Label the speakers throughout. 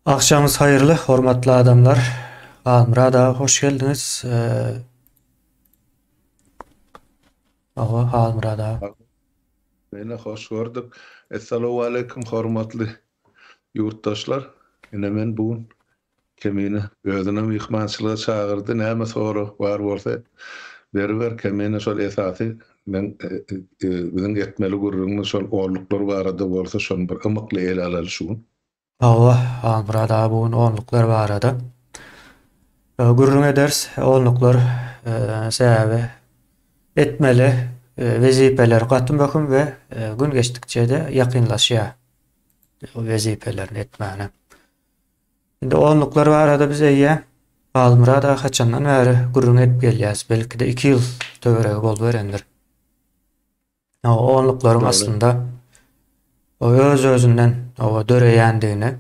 Speaker 1: Agşamyňyz haýyrly, hormatly adamlar. Halmyrat aga hoş geldiňiz. Hawa, Halmyrat aga.
Speaker 2: Ine hoş gördük. Essalawwaleýkim hormatly ýurtdaşlar. Ine men bu gün Kemine özüne myhmançylyga çagyrdy. Näme sorag bar bolsa beriber Kemine şol esasy meň biziň etmeli gürrüňimiz şol onluklar barada bolsa şony bir ymykly ele alaly şu gün.
Speaker 1: Hawa, Halmyrat aga bu gün onluklar barada gürrüň ederis. Onluklar sebäbi etmeli wezipeler gaty möhüm we gün geçdikçe-de ýakynlaşýar wezipelerini etmäne. Indi onluklar barada biz eýýäm Halmyrat aga haçandan bäri gürrüň edip gelýäris. Belki-de iki ýyl töweregi boluberendir. Onluklaryň aslynda öz-özünden döreýändigini,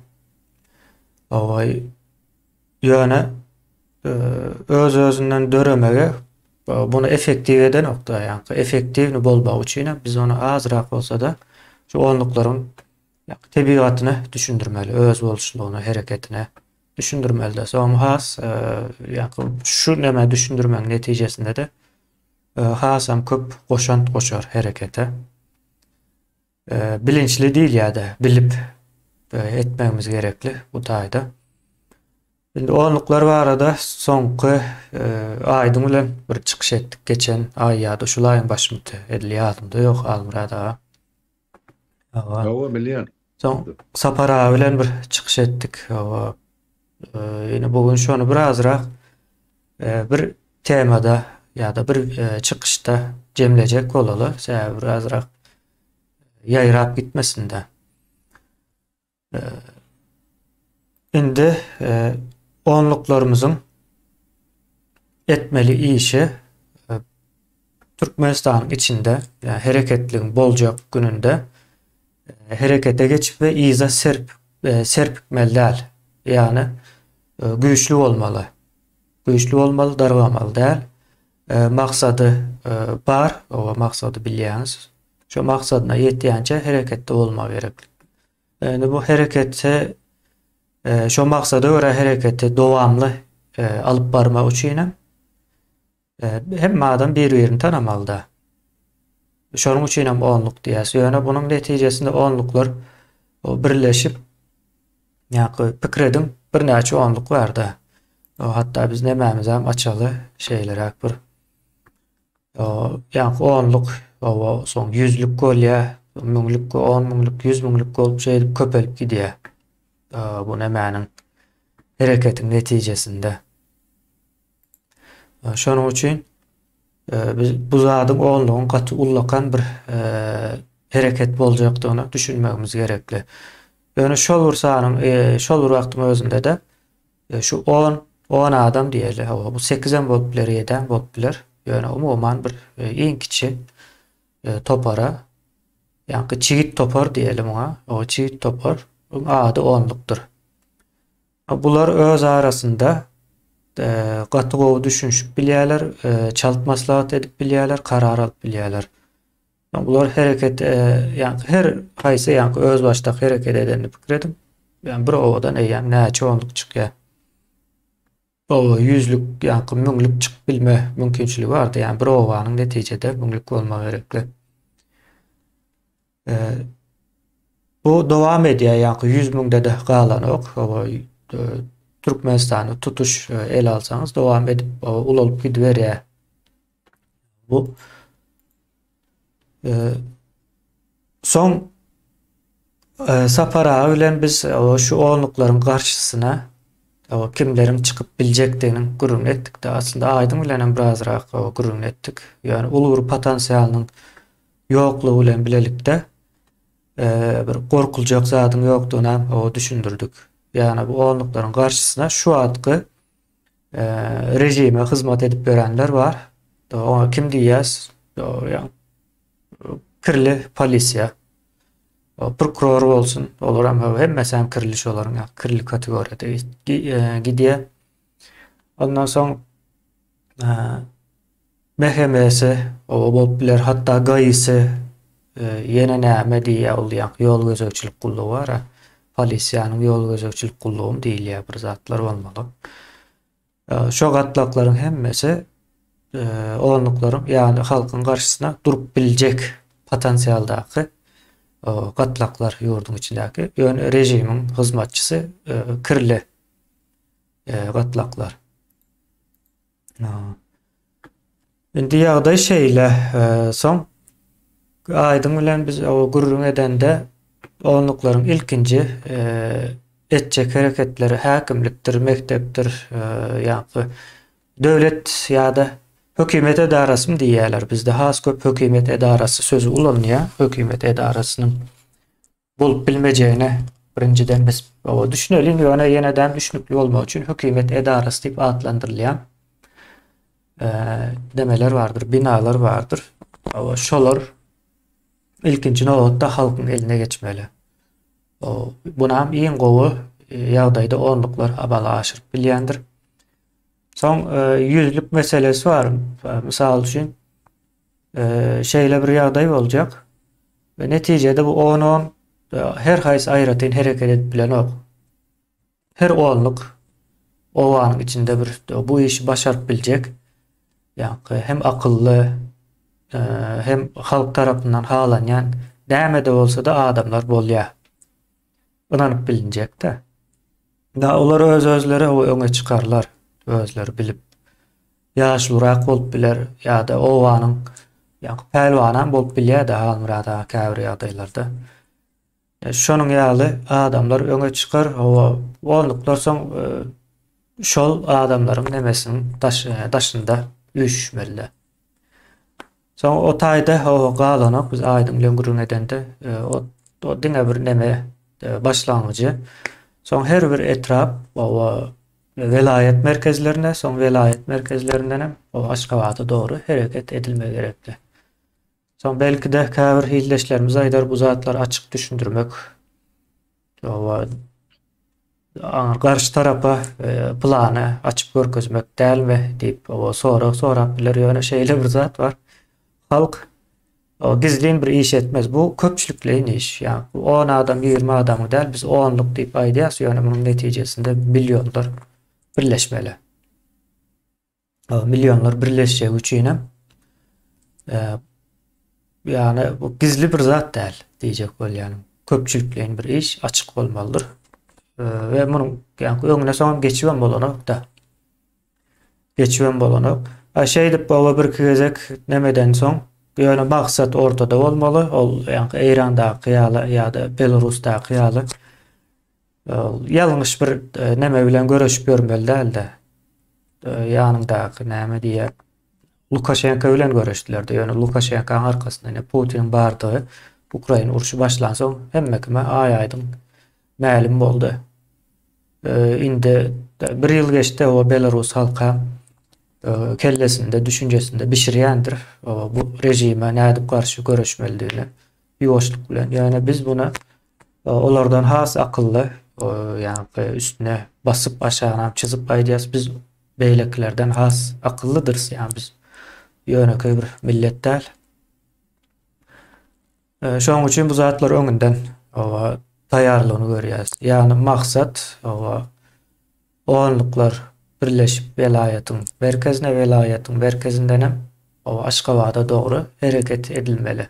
Speaker 1: ýöne öz-özünden döremegi buny effektiw edenokda, ýagny effektiwni bolmagy üçin hem biz ony azrak bolsa-da şu onluklaryň tebigatyny düşündirmeli, öz boluşlygyny, hereketine düşündirmeli-de. Soň has ýagny şu näme düşündirmegiň netijesinde-de hasam köp goşant goşar herekete. Bilinçli diýilýär-de, bilip etmegimiz gerekli bu taýda. Indi onluklar barada soňky Aýdyň bilen bir çykyş etdik geçen aý ýa-da şul aýyň başymydy, edil ýadymda ýok Almyrat aga.
Speaker 2: Hawa, bilýän.
Speaker 1: Soň Sapar aga bilen bir çykyş etdik. Hawa. Ýene bu gün şony birazrak bir temada ýa-da bir çykyşda jemlejek bolaly. Sebäbi birazrak ýaýrap gitmesin-de. Indi onluklarymyzyň etmeli işi Türkmenistanyň içinde hereketligiň boljak gününde herekete geçip we yza serp serpikmeli däl. Ýagny güýçli bolmaly. Güýçli bolmaly, dargamaly däl. Maksady bar, o maksady bilýäňiz. Şo maksadyna ýetýänçä hereketde bolmagy gerek. Indi bu hereketde şo maksada görä hereketi dowamly alyp barmak üçin hem hemme adam bir-birini tanamalyda. Şonuň üçin hem onluk diýýäs. Ýöne bunuň netijesinde onluklar birleşip ýa-da pikir ediň birnäçe onluk barda. Hatda biz nemämizem açaly şeýleräk bir Ýaňky onluk, hawa, soň ýüzlük bolýar, müňlük, on müňlük, ýüz müňlük bolup şeýdip köpelip gidýär. Bu nämäniň hereketiň netijesinde. Şonuň üçin biz bu zadyň onlugyň gaty ullakan bir hereket boljakdygyna düşünmegimiz gerekli. Ýöne şol bir sanyň, şol bir wagtyň özünde-de Şu on, on adam diýeli, hawa, bu sekizem bolup biler, ýedem bolup biler. Ýöne umuman bir iň kiçi topara, ýaňky çigit topar diýeli muňa, o çigit topar, bu ady onlukdyr. Bular öz arasynda gaty gowy düşünişip bilýärler, çalt maslahat edip bilýärler, karar alyp bilýärler. Bular hereket, ýaňky her haýsy ýaňky özbaşdak hereket edenini pikir ediň. Ýani bir obadan eýýäm näçe onluk çykýar. Oba ýüzlük, ýaňky müňlük çykyp bilme mümkinçiligi bardy. Ýani bir obanyň netijede müňlük bolmagy gerekli. Bu dowam edýär, ýaňky 100 müňde-de galanok. Oba Türkmenistany tutuş ele alsaňyz dowam edip ulalyp gidiberýär. Bu soň Sapar aga bilen biz şu onluklaryň garşysyna kimleriň çykyp biljekdiginiň gürrüňini etdik-de. Aslynda Aýdyň bilen hem birazrak gürrüňini etdik. Ýöne uly bir potensialynyň ýoklugy bilen bilelikde bir gorkuljak zadyň ýokdugyny hem düşündirdik. Ýagny bu onluklaryň garşysyna şu wagtky režime hyzmat edip ýörenler bar. Oňa kim diýýäs? Kirli polisiýa. Prokuror bolsun, olar hem hemmesi hem kirli şolaryň kirli kategoriýada gidýär. Ondan soň MHM-si o bolup biler, hatda GAI-si ýene näme diýýär ol ýaňky ýol gözegçilik gullugy bar. Polisiýanyň ýol gözegçilik gullugymy diýilýär bir zatlar bolmaly. Şo gatlaklaryň hemmesi onluklaryň, ýagny halkyň garşysyna durup biljek potensialdaky gatlaklar ýurduň içindäki, ýöne režimiň hyzmatçysy kirli gatlaklar. Indi ýagdaý şeýle. Soň Aýdyň bilen biz gürrüň edende onluklaryň ilkinji etjek hereketleri häkimlikdir, mekdepdir, ýa-da döwlet ýa-da hökümet edarasymy diýýärler. Bizde has köp hökümet edarasy sözi ulanylýar. Hökümet edarasynyň bolup bilmejegine birinjiden biz düşüneliň, ýöne ýenedem düşnükli bolmak üçin hökümet edarasy diýip atlandyrylýan demeler bardyr, binalar bardyr. Şolar ilkinji nobatda halkyň eline geçmeli. Bunam iň gowy ýagdaýda onluklar amala aşyryp bilýändir. Soň ýüzlük meselesi bar. Mysal üçin, şeýle bir ýagdaý boljak. We netijede bu on-on her haýsy aýratyn hereket edip bilenok. Her onluk obanyň içinde bir bu işi başaryp biljek, ýa-da hem akylly, hem halk tarapyndan halanýan näme-de bolsa-da adamlar bolýar. Ynanyp bilinjek-de. Da olar öz-özleri öňe çykarlar, özleri bilip. Ýaşulurak bolup biler ýa-da obanyň ýaňky pälwanam bolup bilýär-de Halmyrat aga käbir ýagdaýlarda. Şonuň ýaly adamlar öňe çykar, hawa, onluklar soň şol adamlaryň nemesiniň daş, daşynda üýşüşmeli. Soň o taýda hawa galanok biz Aýdyň bilen gürrüň edende o, o diňe bir neme başlangyjy. Soň her bir etrap hawa welaýat merkezlerine, soň welaýat merkezlerindenem Aşgabada dogry hereket edilmegi gerekdi. Soň belki-de käbir ildeşlerimiz aýdar bu zatlary açyk düşündirmek hawa garşy tarapa e, plany açyp görkezmek dälmi diýip o sorag sorap biler. Ýöne şeýle bir zat bar. Halk O gizlin bir iş etmez. Bu köpçülikleýin iş. Ýa 10 adam, 20 adamyň däl, biz onluk diýip aýdýas, ýöne munuň netijesinde millionlar birleşmeli. O millionlar birleşjegi üçin hem e, ýagny bu gizli bir zat däl diýjek bolýanym. Köpçülikleýin bir iş açyk bolmalydyr. E, we munuň ýagny öňüne soňam geçibem bolanok-da. Geçibem bolanok. A şeýdip baba birki gezek nemeden soň, ýöne maksat ortada bolmaly, ol ýaňky Eýrandaky ýaly ýa-da Belarusdaky ýaly ýalňyş bir e, neme bilen göreşip ýörmeli däldi. E, ýanyňdaky näme diýýär? Lukaşenko bilen göreşdiler-de, ýöne Lukaşenkanyň arkasynda ine Putiniň bardygy Ukraina urşy başlansoň hemme kime aý-aýdyň mälim boldy. Indi bir ýyl geçdi, o belarus halka kellesinde, düşünjesinde bişirýändir. Bu režime nädip garşy göreşmelidigini ýuwaşlyk bilen. Ýöne biz muny olardan has akylly, ýagny üstüne basyp aşagynam çyzyp aýdýas, biz beýlekilerden has akyllydyrys, ýagny biz ýönekeý bir millet däl. Şonuň üçin bu zatlar öňünden oba taýýarlygyny görýäris. Ýagny maksat oba onluklar birleşip welaýatyň merkezine, welaýatyň merkezindenem oba Aşgabada dogry hereket edilmeli.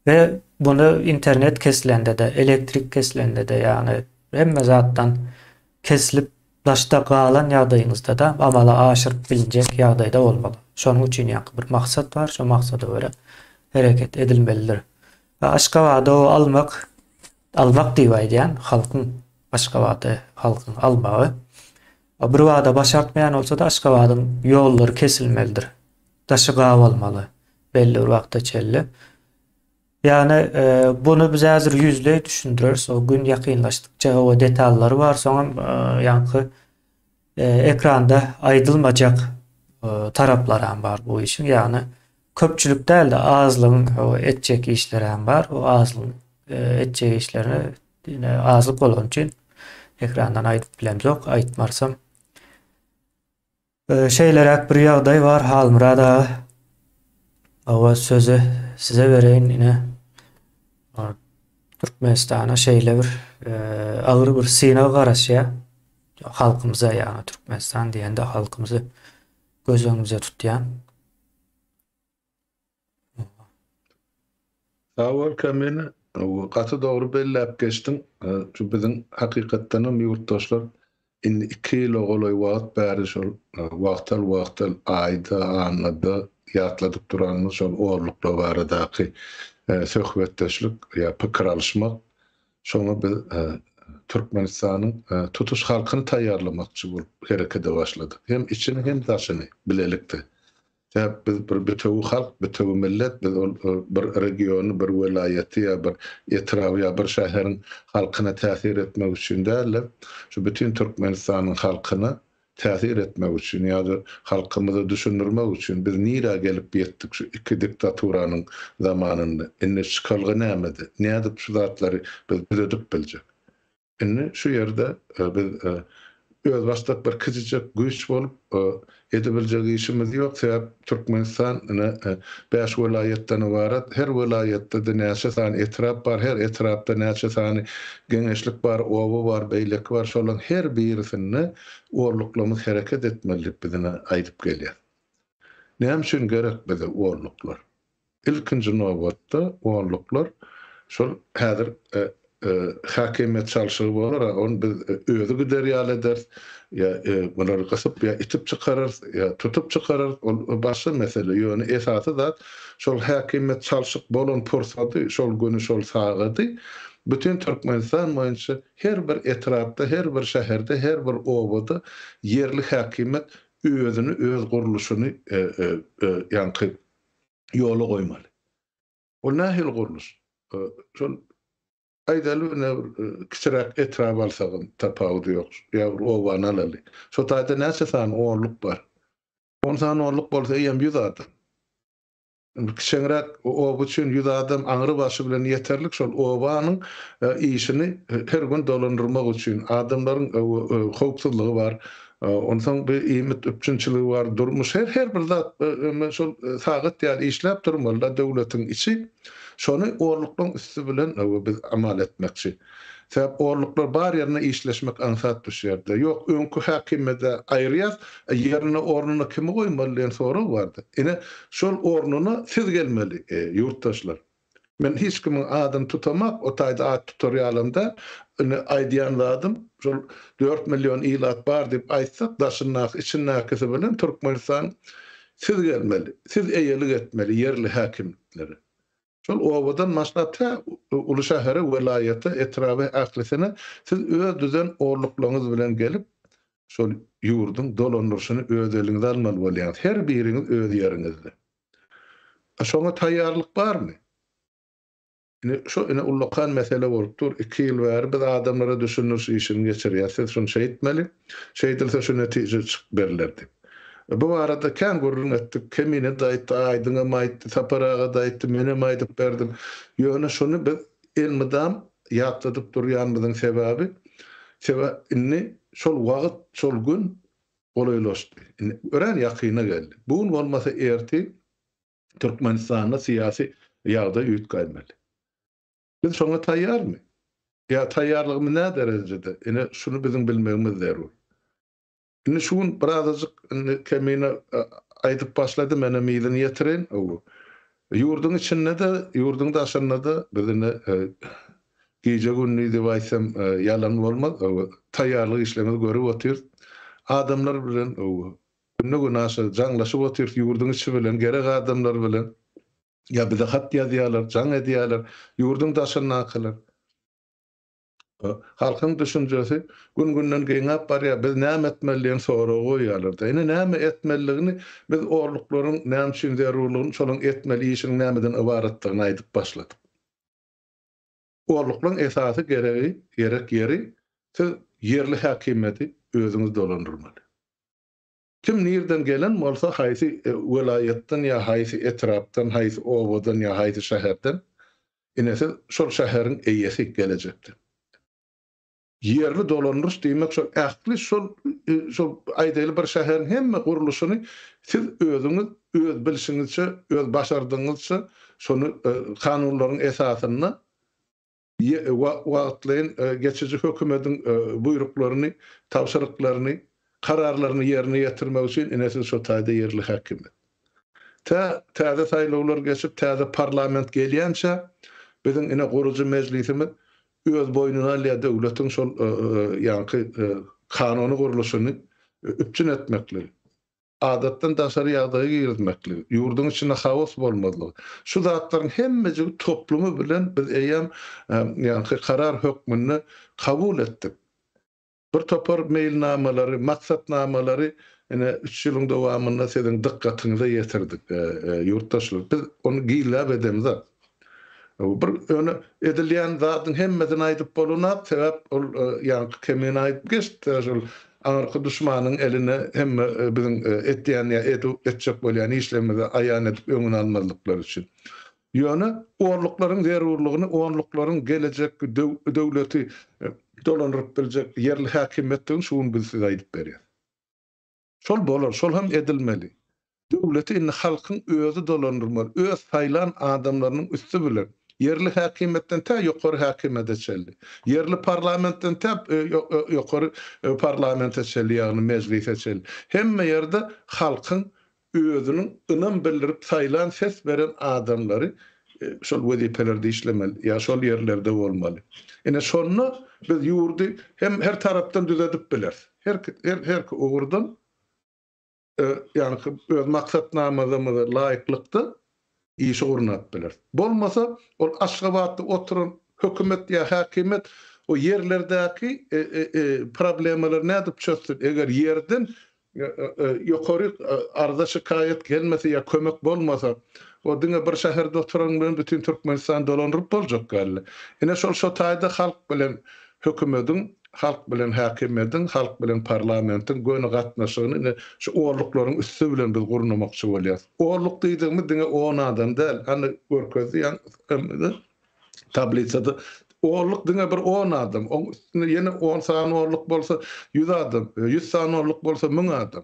Speaker 1: We muny internet kesilende-de, elektrik kesilende-de, ýagny hemme zatdan kesilip Daşda galan ýagdaýyňyzda-da amala aşyryp bilinjek ýagdaýda bolmaly. Şonuň üçin ýaňky bir maksat bar, şo maksada görä hereket edilmelidir. Aşgabady almak, almak diýip aýdýan, halkyň Aşgabady halkyň almagy. Birbada başartmaýan bolsa-da Aşgabadyň ýollary kesilmelidir. Daşy gabalmaly belli bir wagta çenli. Ýagny buny biz häzir ýüzleý düşündireris. O gün ýakynlaşdykça o detallary bar. Soňam ýaňky ekranda aýdylmajak taraplaram bar bu işiň. Ýagny köpçülik däl-de azlygyň etjek işleri hem bar. O azlygyň etjek işlerini ine azlyk bolany üçin ekrandan aýdyp bilemzok, aýtmarsam. Şeýleräk bir ýagdaý bar Halmyrat aga. Hawa sözi size bereýin ine. Türkmenistana şeýle bir agyr bir synag garaşýar. Halkymyza ýagny Türkmenistan diýende halkymyzy göz öňümize tutýan.
Speaker 2: Sag bol Kemine. Gaty dogry belläp geçdiň. Şu biziň hakykatdanam ýurtdaşlar indi iki ýyla golaý wagt bäri şol wagtal-wagtal aýda, annada ýatladyp duranymyz şol orluklar baradaky söhbetdeşlik ýa pikir alyşmak. Şoňa biz Türkmenistanyň tutuş halkyny taýýarlamakçy bolup herekede başladyk. Hem içini hem daşyny bilelikde. Sebäp biz bir bitewi halk, bitewi millet, biz ol bir regiony, bir welaýaty ýa bir etraby ýa bir şäheriň halkyna täsir etmek üçin däl-de, şu bütin Türkmenistanyň halkyna täsir etmek üçin ýa-da halkymyza düşündirmek üçin biz nirä gelip ýetdik şu iki diktaturanyň zamanynda, indi çykalga nämede, nädip şu zatlary biz düzedip biljek? Indi şu ýerde biz özbaşdak bir kiçijek güýç bolup edebiljek işimiz ýok. Sebäp Türkmenistan ine bäş welaýatdan ybarat. Her welaýatda-da näçe sany etrap bar, her etrapda näçe sany geňeşlik bar, oba bar, beýleki bar. Şolaryň her birisinde orluklarymyz hereket etmeli diýip biz ine aýdyp gelýäs. Näme üçin gerek bize orluklar? Ilkinji nobatda onluklar şol häzir häkimiýet çalşygy bolar-a, ony biz özi gider ýaly ederis, ýa bulary gysyp ýa itip çykararys, ýa tutup çykararys, ol başga mesele. Ýöne esasy zat şol häkimiýet çalşyk bolan pursady, şol güni, şol sagady bütin Türkmenistan boýunça her bir etrapda, her bir şäherde, her bir obada ýerli häkimiýet özüni, öz gurluşyny ýaňky ýola goýmaly. Ol nähili gurluş? Şol aýdaly ine bir kiçiräk etrap alsagam tapawudy ýok. Ýa bir obany alaly. Şo taýda näçe sany onluk bar? On sany onluk bolsa eýýäm ýüz adam. Indi kiçeňräk oba üçin ýüz adam aňry başy bilen ýeterlik şol obanyň işini her gün dolandyrmak üçin. Adamlaryň howpsuzlygy bar. Onsoň bir iýmit üpjünçiligi bar, durmuş, her her bir zat şol sagat ýaly işläp durmaly-da döwletiň içi. Şony orluklaryň üsti bilen biz amal etmekçi. Sebäp orluklar bar ýerinde işleşmek aňsat düşýär-de. Ýok, öňki häkimede aýyrýas, ýerine ornuna kimi goýmaly diýen sorag bardy. Ine, şol ornuna siz gelmeli, ýurtdaşlar. Men hiç kimiň adyny tutamak, o taýda at tutar ýalam däl. Indi aýdýan zadym, şol dört million ilat bar diýip aýtsak, daşyndaky, içindäkisi bilen Türkmenistan siz gelmeli, siz eýelik etmeli ýerli häkimliklere. Şol obadan başlap tä uly şähere, welaýata, etraba ählisine siz öz düzen orluklaryňyz bilen gelip, şol ýurduň dolandyryşyny öz eliňize almaly bolýaňyz. Her biriňiz öz ýeriňizde. A şoňa taýýarlyk barmy? Ine, şo ine ullakan mesele bolup dur. Iki ýyl bäri biz adamlara düşündiriş işini geçirýäs. Siz şuny şeýtmeli, şeýdilse şu netije çykyp berler diýip. Bu barada kän gürrüň etdik. Kemine-de aýtdy, Aýdyňam aýtdy, Sapar aga-da aýtdy, menem aýdyp berdim. Ýöne şuny biz elmydam ýatladyp durýanymyzyň sebäbi, sebäp indi şol wagt, şol gün golaýlaşdy. Indi örän ýakyna geldi. Bu gün bolmasa ertir Türkmenistanda syýasy ýagdaý üýtgäýmeli. Biz şoňa taýýarmy? Ýa taýýarlygymyz nä derejede? Ine, şuny biziň bilmegimiz zerur. Indi şu gün birazajyk indi Kemine aýdyp başlady, menem yzyny ýetireýin. Ýurduň içinde-de, ýurduň daşynda-da biz indi gije-gündiz diýip aýtsam ýalan bolmaz, taýýarlyk işlerimizi görüp otyrys. Adamlar bilen günde-günaşa jaňlaşyp otyrys, ýurduň içi bilen, gerek adamlar bilen. Ýa bize hat ýazýarlar, jaň edýärler, ýurduň daşyndakylar. Halkyň düşünjesi gün-günden giňäp barýar. Biz näme etmeli diýen soragy goýýarlar-da. Ine, näme etmelidigini biz orluklaryň näme üçin zerurlygyny, şolaryň etmeli işiniň nämeden ybaratdygyny aýdyp başladyk. Orluklaryň esasy geregi, gerek ýeri siz ýerli häkimiýeti özüňiz dolandyrmaly. Kim nirden gelen bolsa, haýsy welaýatdan ýa haýsy etrapdan, haýsy obadan ýa haýsy şäherden, ine siz şol şäheriň eýesi gelejekde. Ýerli dolandyryş diýmek şol ähli şol şol aýdaýly bir şäheriň hemme gurluşyny siz özüňiz öz bilşiňizçe, öz başardygyňyzça şony kanunlaryň esasynda. Wagtlaýyn geçiji hökümediň buýruklaryny, tabşyryklaryny, kararlaryny ýerine ýetirmek üçin ine siz şo taýda ýerli häkimiýet. Tä täze saýlawlar geçip, täze parlament gelýänçä biziň ine gurujy mejlisimiz öz boýnuna alýar döwletiň şol ýaňky kanuny gurluşyny üpjün etmekligi. Adatdan daşary ýagdaýy girizmekligi, ýurduň içinde haos bolmazlygy, şu zatlaryň hemmejigi toplumy bilen biz eýýäm ýaňky karar hökmünde kabul etdik. Bir topar meýilnamalary, maksatnamalary ine üç ýylyň dowamynda siziň dykgatyňyza ýetirdik, ýurtdaşlar. Biz ony gizläp edemzok. Bir ýöne edilýän zadyň hemmesini aýdyp bolanok, sebäp ol ýaňky Kemine aýdyp geçdi, şol aňyrky duşmanyň eline hemme biziň etýän ýa etjek bolýan işlerimizi aýan edip öňüni almazlyklary üçin. Ýöne onluklaryň zerurlygyny, onluklaryň gelejekki döwleti dolandyryp biljek ýerli häkimiýetdigini şu gün biz size aýdyp berýäs. Şol bolar, şol hem edilmeli. Döwleti indi halkyň özi dolandyrmaly, öz saýlan adamlarynyň üsti bilen, ýerli häkimiýetden tä ýokary häkimiýete çenli, ýerli parlamentden tä ýokary parlamente çenli, ýagny mejlise çenli, hemme ýerde halkyň özüniň ynam bildirip saýlan, ses beren adamlary şol wezipelerde işlemeli ýa şol ýerlerde bolmaly. Ine şonda biz ýurdy hem her tarapdan düzedip bileris. Her herki ugurdan ýaňky öz maksatnamamyza laýyklykda işi gurnap bileris. Bolmasa ol Aşgabatda oturan hökümet ýa häkimiýet o ýerlerdäki problemalary nädip çözsün? Eger ýerden ýokary arza-şikaýat gelmese ýa kömek bolmasa, o diňe bir şäherde oturan bilen bütin Türkmenistany dolandyryp boljak däldi. Ine şol şo taýda halk bilen hökümediň, halk bilen häkimiýetiň, halk bilen parlamentiň göni gatnaşygyny ine şu onluklaryň üsti bilen biz gurnamakçy bolýarys. Onluk diýdigimiz diňe on adam däl, hany görkezdi ýaňy Tablisada onluk diňe bir on adam, oň üstünde ýene on sany onluk bolsa 100 adam, 100 sany onluk bolsa 1000 adam.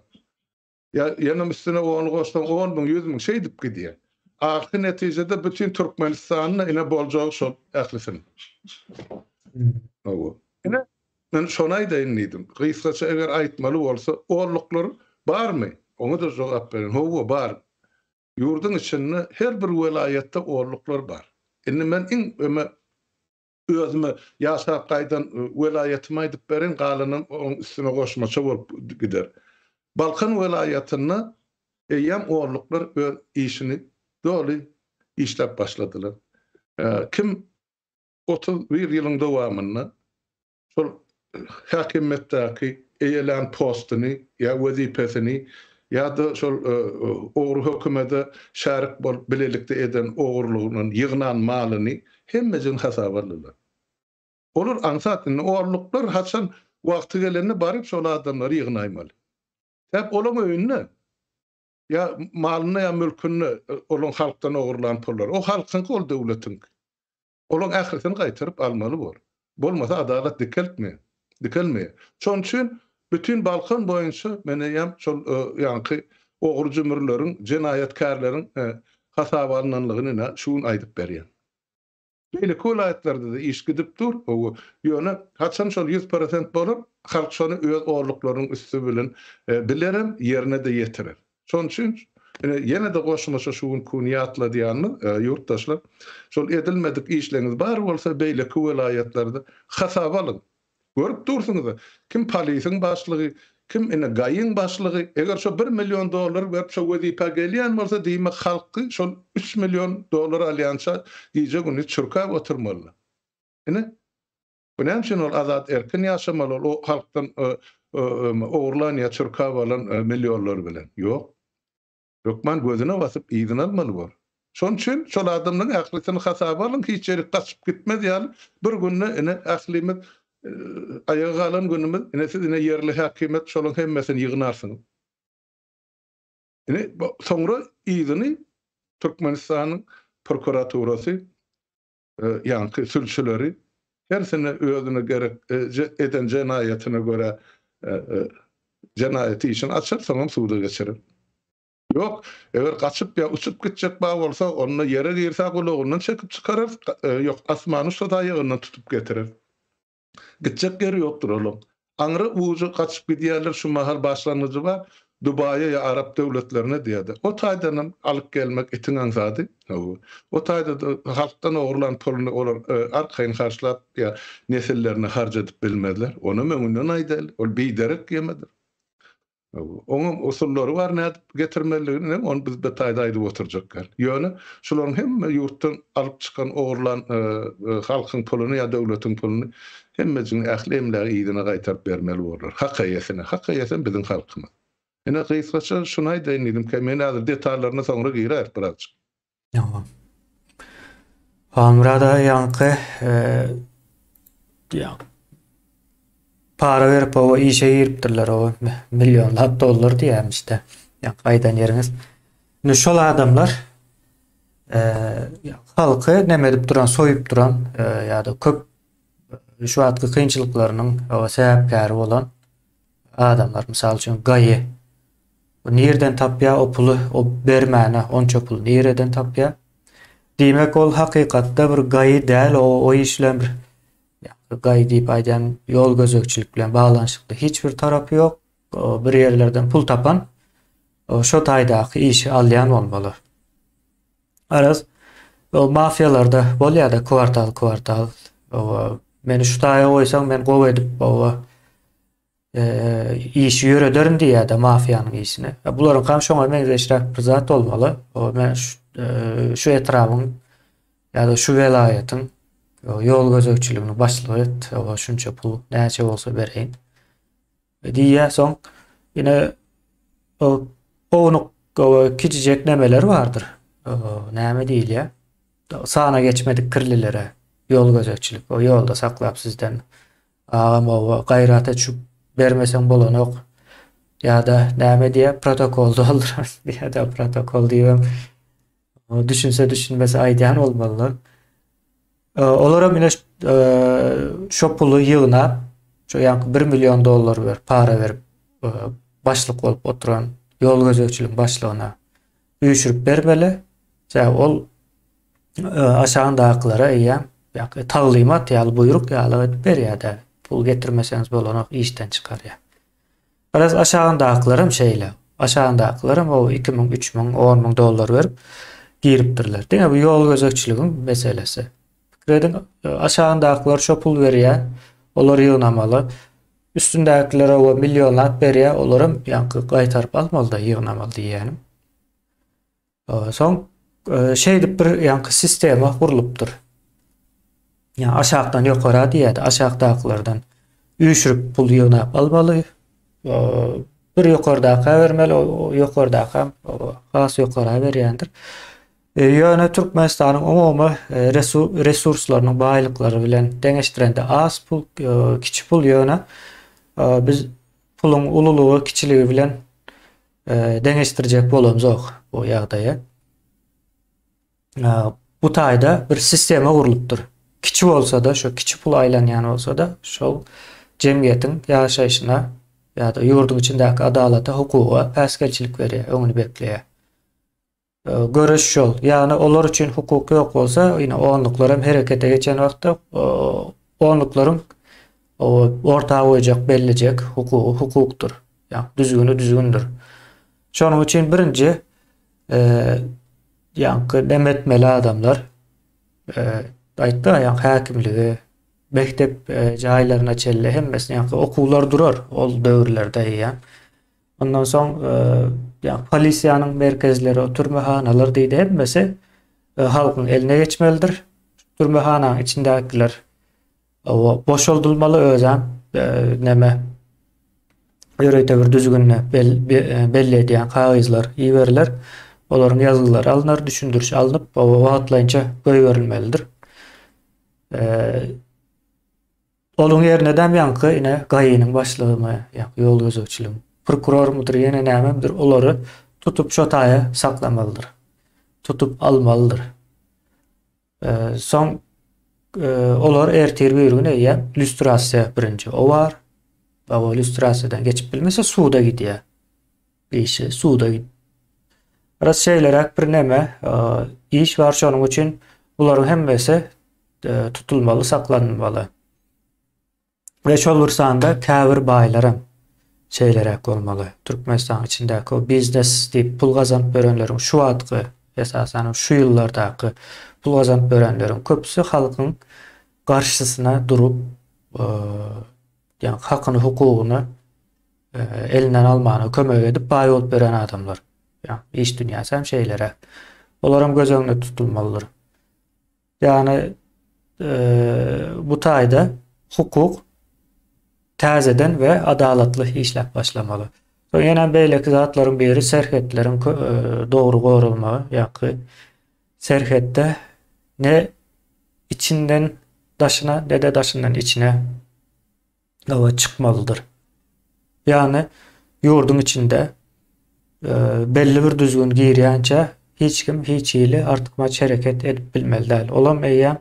Speaker 2: Ýa ýenem üstüne ony goşsaň 10 müň, 100 müň şeýdip gidýär. Ahyrky netijede bütin Türkmenistanda ine boljagy şol ählisiniň. Hawa. Ine men şony aýdaýyn diýdim. Gysgaça eger aýtmaly bolsa, onluklar barmy? Oňa-da jogap berin. Hawa, bar. Ýurduň içinde her bir welaýatda onluklar bar. Indi men iň öme özüme ýaşap gaýdan welaýatymy aýdyp bereýin, galanam oň üstüne goşmaça bolup gider. Balkan welaýatynda eýýäm onluklar öz işini doly işläp başladylar. Kim 31 ýylyň dowamynda Şol häkimiýetdäki eýelän postuny ýa wezipesini ýa-da şol ogry hökümede şärik bolup bilelikde eden ogurlygyndan ýygnan malyny hemmejigini hasaba aldylar. Olar aňsat indi orluklar haçan wagty gelende baryp şol adamlary ýygnaýmaly. Sebäp olaň öýünde ýa malynda ýa mülkünde olaň halkdan ogurlan pullary. O halkyňky ol döwletiňki. Olaň ählisini gaýtaryp almaly bor. Bolmasa adalat dikeltmeýär. Dikelmeýär. Şonuň üçin bütin Balkan boýunça men eýýäm şol ýaňky ogry-jümrüleriň, jenaýatkärleriň hasaba alnanlygyny ine şu gün aýdyp berýän. Beýleki welaýatlarda-da iş gidip dur, hawa. Ýöne haçan şol 100% bolar, halk şony öz orluklarynyň üsti bilen bilerem, ýerine-de ýetirer. Şonuň üçin ine ýene-de goşmaça şu günki güni ýatladýanymyz, ýurtdaşlar, şol edilmedik işleriňiz bar bolsa beýleki welaýatlarda hasaba alyň. Görüp dursuňyz-a, kim polisiň başlygy, kim ine GAI-iň başlygy, eger şo bir million dollar berip şo wezipä gelýän bolsa, diýmek halky şol üç million dollar alýança gije-gündiz çürkäp oturmalylar. Ine, Bu näme üçin ol azat erkin ýaşamaly ol o halkdan ogurlan ýa çyrkap alan millionlar bilen? Ýok. Hökman gözüne basyp yzyna almaly bor. Şonuň üçin şol adamlaryň ählisini hasaba alyň hiç ýerik gaçyp gitmez ýaly bir günde ine ählimiz aýaga galan günümiz ine siz ine ýerli häkimiýet şolaryň hemmesini ýygnarsyňyz. Ine soňra yzyny Türkmenistanyň prokuraturasy ýaňky sülçüleri hersine özüne gerek eden jenaýatyna görä jenaýat işini açar, soňam suda geçirer. Ýok, eger gaçyp ýa uçup gitjek bar bolsa, onda ýere girse gulagyndan çekip çykararys, ýok, asmana uçsa-da aýagyndan tutup getireris. Gitjek ýeri ýokdur olaň. Aňry ujy gaçyp gidýärler, şu mahal başlangyjy bar, Dubaýa ýa arap döwletlerine diýýärdi. O taýdanam alyp gelmek itiň aňsady. Hawa. O taýda-da halkdan ogurlan puluny olar arkaýyn harçlap ýa nesillerine harç edip bilmezler. Onam öňünden aýdaýly, ol biderek ýemedir. Oňam usullary bar nädip getirmelidigini ony biz bu taýda aýdyp oturjak däl. Ýöne şularyň hemme ýurtdan alyp çykan ogurlan halkyň puluny ýa döwletiň puluny hemmejigini ähli emlägi yzyna gaýtaryp bermeli bolar. Hak eýesine. Hak eýesem biziň halkymyz. Ine gysgaça şuny aýdaýyn diýdim. Men häzir detallaryna soňra giräris birazjyk.
Speaker 1: Ýa. Halmyrat aga ýaňky ýa para berip oba işe giripdirler o millionlap dollar diýýärmişde. Ýaňky aýdan ýeriňiz. Indi şol adamlar halky neme edip duran, soýup duran ýa-da köp şu wagtky kynçylyklarynyň sebäpkäri bolan adamlar, mysal üçin gaýy Bu nirden tapýa o puly o bermäne onça pul nireden tapýa? Diýmek ol hakykatda bir gaýy däl o o iş bilen bir gaýy diýip aýdýan ýol gözegçilik bilen baglanyşykly hiç bir tarapy ýok. Bir ýerlerden pul tapan şo taýdaky işi alýan bolmaly. Garaz o mafiýalarda bolýada kwartal kwartal. Meni şu taýa goýsaň men gowy edip oba işi ýörederin diýýär-de mafiýanyň işini. Bularyňkam şoňa meňzeşräk bir zat bolmaly. O men şu etrabyň ýa-da şu welaýatyň ýol gözegçiligini başlygy et, o şunça pul näçe bolsa bereýin. Diýýär, soň ýene o ownuk kiçijek nemeler bardyr. Näme diýilýär? Sana geçmedik kirlilere ýol gözegçilik, o ýolda saklap sizden Agam oba gaýrat et şu bermeseň bolanok. Ýa-da näme diýýär protokol doldurarys diýýär-de protokol diýibem düşünse düşünmese aýdýan bolmalylar. Olaram ine şo puly ýygnap şo ýaňky 1 million dollar berip para berip başlyk bolup oturan ýol gözegçiligiň başlygyna üýşürip bermeli. Sebäbi ol aşagyndakylara eýýäm ýa taglymat ýaly, buýruk ýaly edip berýär-de, pul getirmeseňiz bolanok, işden çykarýar. Biraz aşagyndakylaram şeýle. Aşagyndakylaram o 2000, 3000, 10000 dollar berip giripdirler. Diňe bu ýol gözegçiligiň meselesi. Pikir ediň, aşagyndakylar şo pul berýär, olar ýygnamaly. Üstündäkilere o millionlap berýär, olaram ýaňky gaýtaryp almaly-da, ýygnamaly diýýänim. Soň şeýdip bir ýaňky sistema gurlupdyr. Ýa aşakdan ýokara diýýärdi, aşakdakylardan üýşürip pul ýygnap almaly. Bir ýokardaka bermeli, o ýokardaka has ýokara berýändir. Ýöne Türkmenistanyň umumy resurslarynyň baýlyklary bilen deňeşdirende az pul, kiçi pul ýöne biz puluň ululygy, kiçiligi bilen deňeşdirjek bolamzok bu ýagdaýy. Bu taýda bir sistema gurlupdyr. Kiçi bolsa-da, şo kiçi pul aýlanýan bolsa-da, şol jemgyýetiň ýaşaýşyna ýa-da ýurduň içindäki adalata, hukuga päsgelçilik berýär, öňüni bekleýär. Göreş şol. Ýagny olar üçin hukuk ýok bolsa, ýene onluklar hem herekete geçen wagtda onluklaryň orta goýjak bellijek hukugy hukukdyr. Ýagny düzgüni düzgündir. Şonuň üçin birinji ýaňky dem etmeli adamlar aýtdy ýaňky häkimligi mekdep jaýlaryna çenli hemmesini ýaňky okuwlar durar ol döwürlerde eýýäm. Ondan soň ýa polisiýanyň merkezleri, türmehanalar diýdi hemmesi halkyň eline geçmelidir. Türmehananyň içindäkiler boşaldylmaly özem neme ýörite bir düzgünde belli edýän kagyzlar iberiler. Olaryň ýazgylary alnar, düşündiriş alnyp, wagtlaýynça goýberilmelidir. Onuň ýerinedem ýaňky ine GAI-niň başlygymy, ýaňky ýol gözegçiligiň, prokurormydyr, ýene nämemdir, olary tutup şo taýa saklamalydyr. Tutup almalydyr. Soň olar ertir bir gün eýýäm lýustrasiýa birinji o bar. O lýustrasiýadan geçip bilmese suda gidýär. Işi suda gidip. Biraz şeýleräk bir neme iş bar şonuň üçin bularyň hemmesi tutulmaly, saklanylmaly. We şol bir sanda käbir baýlaram şeýleräk bolmaly. Türkmenistanyň içindäki o biznes diýip pul gazanyp ýörenleriň şu wagtky esasanam şu ýyllardaky pul gazanyp ýörenleriň köpüsi halkyň garşysyna durup ýagny hakyny hukugyny elinden almagyna kömek edip baý bolup ýören adamlar. Ýagny iş dünýäsi hem şeýleräk. Olaram göz öňünde tutulmalydyr. Ýagny bu taýda hukuk täzeden we adalatly işläp başlamaly. Soň ýene beýleki zatlaryň biri serhetleriň dogry goralmagy, ýagny serhetde ne içinden daşyna, ne-de daşyndan içine gawa çykmalydyr. Ýagny ýurduň içinde belli bir düzgün girýänçä hiç kim hiç hili artykmaç hereket edip bilmeli däl. Olam eýýäm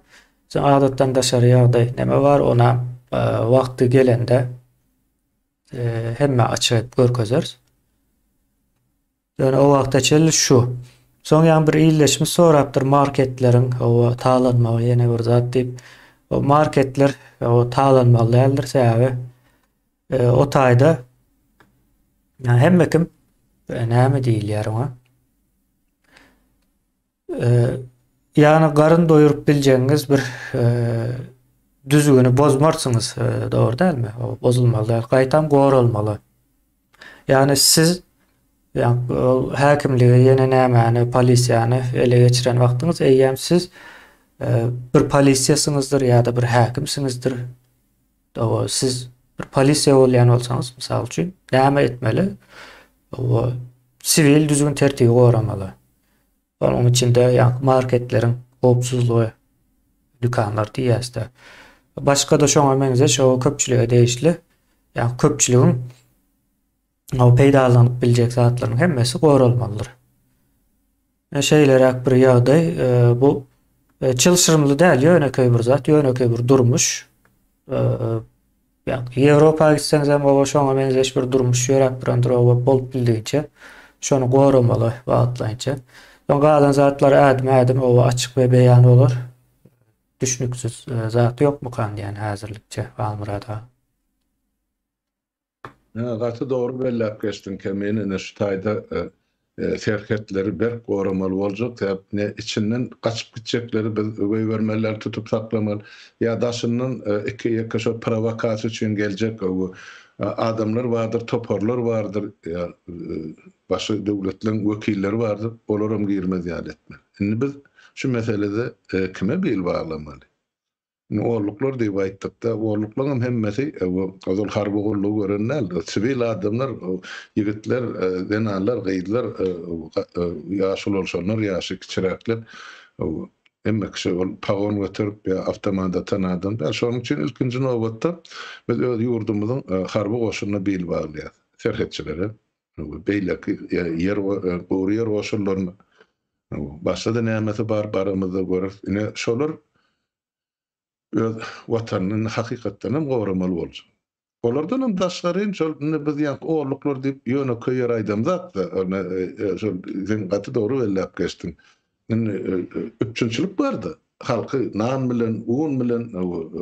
Speaker 1: adatdan daşary ýagdaý neme bar ona wagty gelende hemmä açyk edip görkezeris. Ýöne o wagta çenli şu. Soň ýaňy bir ildeşimiz sorapdyr marketleriň hawa talanmagy ýene bir zat diýip. O marketler o talanmaly däldir sebäbi e, o taýda ýa hemme kim e, näme diýilýär oňa? Ýagny garyn doýuryp biljegiňiz bir düzgüni bozmarsyňyz, dogry dälmi? O bozulmaly däl, gaýtam goralmaly. Ýagny siz ol häkimligi ýene nämäni, polisiýany ele geçiren wagtyňyz eýýäm siz bir polisiýasyňyzdyr ýa-da bir häkimsiňizdir. Hawa, siz bir polisiýa bolýan bolsaňyz, mysal üçin, näme etmeli? Hawa, siwil düzgün-tertibi goramaly. Onuň içinde ýaňky marketleriň howpsuzlygy, dükanlar diýýäs-de. Başga-da şoňa meňzeş o köpçülige degişli, ýagny köpçüligiň o peýdalanyp biljek zatlarynyň hemmesi goralmalydyr. Şeýleräk bir ýagdaý, bu çylşyrymly däl, ýönekeý bir zat, ýönekeý bir durmuş. Ýewropa gitseňiz hem oba şoňa meňzeş bir durmuş ýöräp durandyr, oba bolup bildigiçe şony goramaly wagtlaýynça. Soň galan zatlar ädim-ädim oba açyk we beýan bolar. Düşnüksiz zat ýokmukan diýen häzirlikçe Halmyrat aga.
Speaker 2: Gaty dogry belläp geçdiň Kemine ine şu taýda serhetleri berk goramaly boljak sebäp ne içinden gaçyp gitjekleri biz goýbermeli däl tutup saklamaly ýa daşyndan iki ýeke şo prowokasiýa üçin geljek adamlar bardyr toparlar bardyr ýa başga döwletleriň wekilleri bardyr olaram girmez ýaly etmeli indi biz şu meselede kime bil baglamaly Indi orluklar diýip aýtdykda, orluklaryňam hemmesi ozal harby gullugy gören däl. Siwil adamlar, ýigitler, zenanlar, gyzlar, ýaş ulalşanlar, ýaşy kiçiräkler, hemme kişi ol pagon göterip ýa awtomat atan adam däl. Şonuň üçin ilkinji nobatda biz öz ýurdumyzyň harby goşunyna bil baglaýarys. Serhetçilere, beýleki ýer, gury ýer goşunlaryna. Başga-da nämesi bar, baramyzda göreris. Ine, şolar öz Watanyny indi hakykatdan hem goramaly boljak. Olardan hem daşgary şol indi biz ýaňky orluklar diýip ýönekeý ýer aýdamzak-da, ony şol sen gaty dogry belläp geçdiň. Indi üpjünçilik bar-da. Halky nan bilen, un bilen,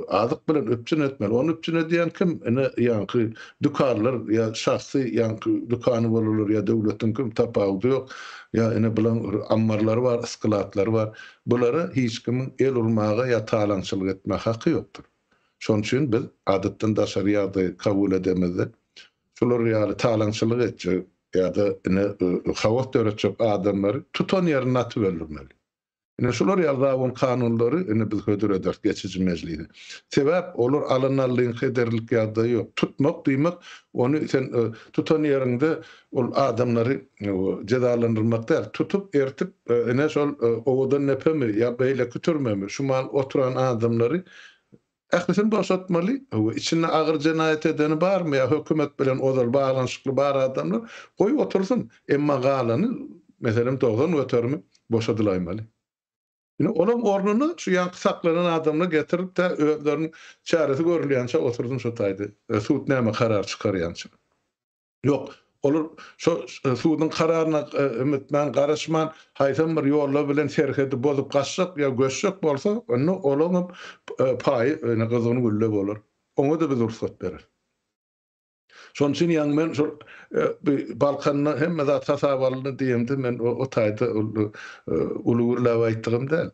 Speaker 2: azyk bilen üpjün etmeli. Ony üpjün edýän kim? Ine, ýaňky dükanlar ýa şahsy ýaňky dükany bolarlar ýa döwletiňki, tapawudy ýok. Ýa ine bulaň ammarlary bar, sklatlary bar. Bulara hiç kimiň el urmaga ýa talaňçylyk etmäge haky ýokdur. Şonuň üçin biz adatdan daşary ýagdaý kabul edemizde, şular ýaly talaňçylyk etjek ýa-da ine haos döretjek adamlary tutan ýerinde atyp öldürmeli. Ine şular ýaly zabun kanunlary ine biz hödür ederis geçiji mejlise. Sebäp olar alyn-allyňky ederlik ýagdaýy ýok. Tutmak diýmek ony sen tutan ýeriňde ol adamlary jezalandyrmak däl. Tutup ertip ine şol owadan depemi ýa beýleki türmemi şu mal oturan adamlary ählisini boşatmaly. Içinde agyr jenaýat edeni barmy ýa hökümet bilen ozal baglanyşykly bar adamlar goý otursyn. Emma galany meselem 90 göterimi boşadylaýmaly. Ine olaň ornuna şu ýaňky saklanan adamlar getirilip tä özleriniň çäresi görülýänçä otursyn şo taýda. Sud näme karar çykarýança. Ýok. Olar şo suduň kararyna ümitmän, garaşman, haýsam bir ýollar bilen serhedi bozup gaçjak ýa göçjek bolsa, onda olaňam paýy ine gyzgyn gülle bolar. Oňa-da biz rugsat bereris. Şonuň üçin ýaňy men şol Balkanda hemme zat hasaba alyndy diýemde men o taýda uly gürläp aýtdygym däl.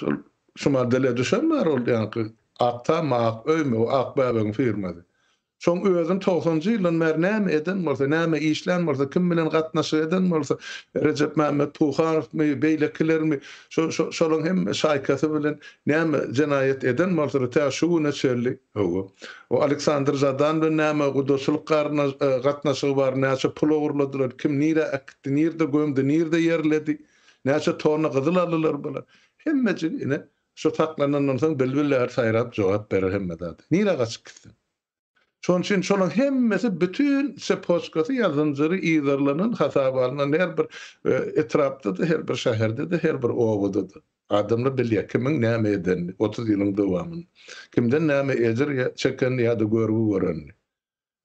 Speaker 2: Şol şumal dile düşen bar ol ýaňky Ak tammy, Ak öými, o Ak bäbegiň firmasy. Şoň özüni togsanjy ýyldan bäri näme eden bolsa, näme işlän bolsa, kim bilen gatnaşyk eden bolsa, Rejepmämmet Puhanowmy, beýlekilermi, şo şo şolaň hemme şaýkasy bilen näme jenaýat eden bolsalar tä şu güne çenli, hawa. O Aleksandr Žadan bilen näme gudaçylyk garna gatnaşygy bar, näçe pul ogurladylar, kim nirä äkitdi, nirde gömdi, nirde ýerledi, näçe tonna gyzyl aldylar bular. Hemmejigi ine Şu saklanandan soň bilbiller saýrap jogap berer hemme zada. Nirä gaçyp gitsin? Şonuň üçin şolaň hemmesi bütin sepoçkasy ýa zynjyry yzarlanan, hasaba alnan her bir etrapda-da, her bir şäherde-de, her bir obada-da. Adamlar bilýär kimiň näme edenini 30 ýylyň dowamynda. Kimden näme ejir çekenini ýa-da görgi görenini.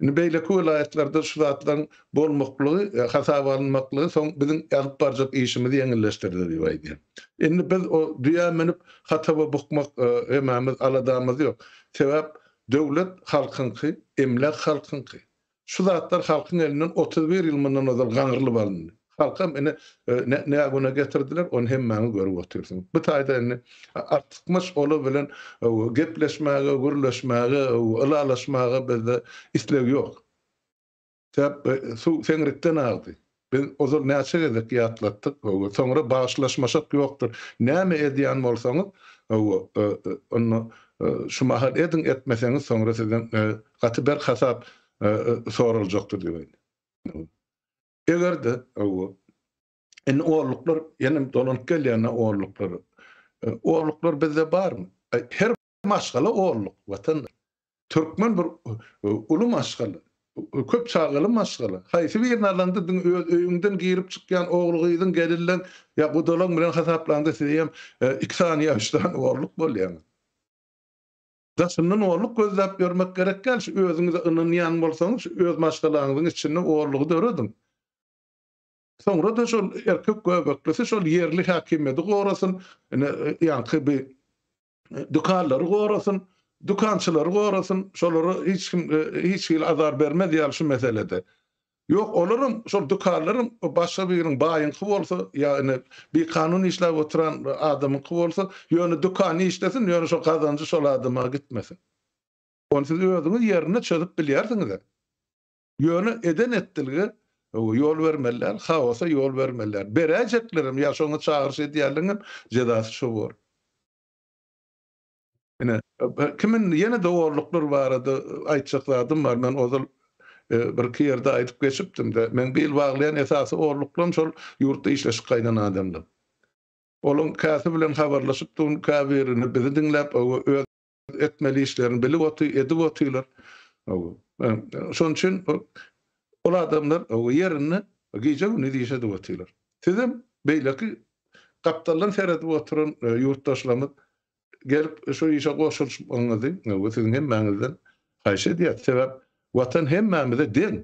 Speaker 2: Indi beýleki welaýatlarda şu zatlaryň bolmaklygy, hasaba alynmaklygy soň biziň alyp barjak işimizi ýeňilleşdirdi diýip aýdýan. Indi biz o düýä münüp hataba bukmak hemmämiz aladamyz ýok. Sebäp döwlet halkyňky, emläk halkyňky. Şu zatlar halkyň elinden 31 ýyl mundan ozal gaňrylyp alyndy. Halkam ine nä güne getirdiler, ony hemmäňiz görüp otyrsyňyz. Bu taýda indi artykmaç olar bilen gepleşmäge, gürleşmäge, ylalaşmaga bizde isleg ýok. Sebäp suw seňrikden agdy. Biz ozal näçe gezek ýatlatdyk, soňra bagyşlaşmaşak ýokdur. Näme edýän bolsaňyz, onda şu mahal ediň, etmeseňiz soňra sizden gaty berk hasap soraljakdyr diýip aýdýar. Eger-de, hawa, indi orluklar, ýene dolanyp gelýän-ä orluklara. Orluklar bizde barmy? Her maşgala orluk, watandaş. Türkmen bir uly maşgala, köp çagaly maşgala. Haýsy birini alaňda diňe öz öýüňden girip çykýan ogul-gyzyň, gelinleň ýa gudalaň bilen hasaplaňda siz hem iki sany ýa üç sany orluk bolýaňyz. Daşyndan orluk gözläp ýörmek gerek däl, şu özüňize ynanýan bolsaňyz, şu öz maşgalaňyzyň içinde orlugy dörediň. Soňra-da şol erkek göbeklisi şol ýerli häkimiýeti gorasyn, ine, ýaňky bi dükanlary gorasyn, dükançylary gorasyn, şolara hiç kim hiç hili azar bermez ýaly şu meselede. Ýok, olaram, şol dükanlaram başga biriniň baýyňky bolsa, ýa ine bikanun işläp oturan adamyňky bolsa, ýöne dükany işlesin, ýöne şol gazanjy şol adama gitmesin. Ony siz özüňiz ýerinde çözüp bilýärsiňiz-ä. Ýöne eden-etdilige ýol bermeli däl, haosa ýol bermeli däl. Beräýjeklerem ýa şoňa çagyryş edýänleriňem jezasy şo bor. Ine, kim indi ýene-de orluklar barada aýtjak zadym bar. Men ozal birki ýerde aýdyp geçipdim-de, meň bil baglaýan esasy orluklarym şol ýurtda işleşip gaýdan adamlar. Olaryň käsi bilen habarlaşyp durun, käbirini bizi diňläp, öz etmeli işlerini bilip otyr, edip otyrlar. Şonuň üçin ol adamlar ýerinde gije-gündiz iş edip otyrlar. Sizem beýleki gapdaldan seredip oturan ýurtdaşlarymyz gelip şu işe goşulyşmagyňyzy siziň hemmäňizden haýyş edýäris. Sebäp Watan hemmämize deň.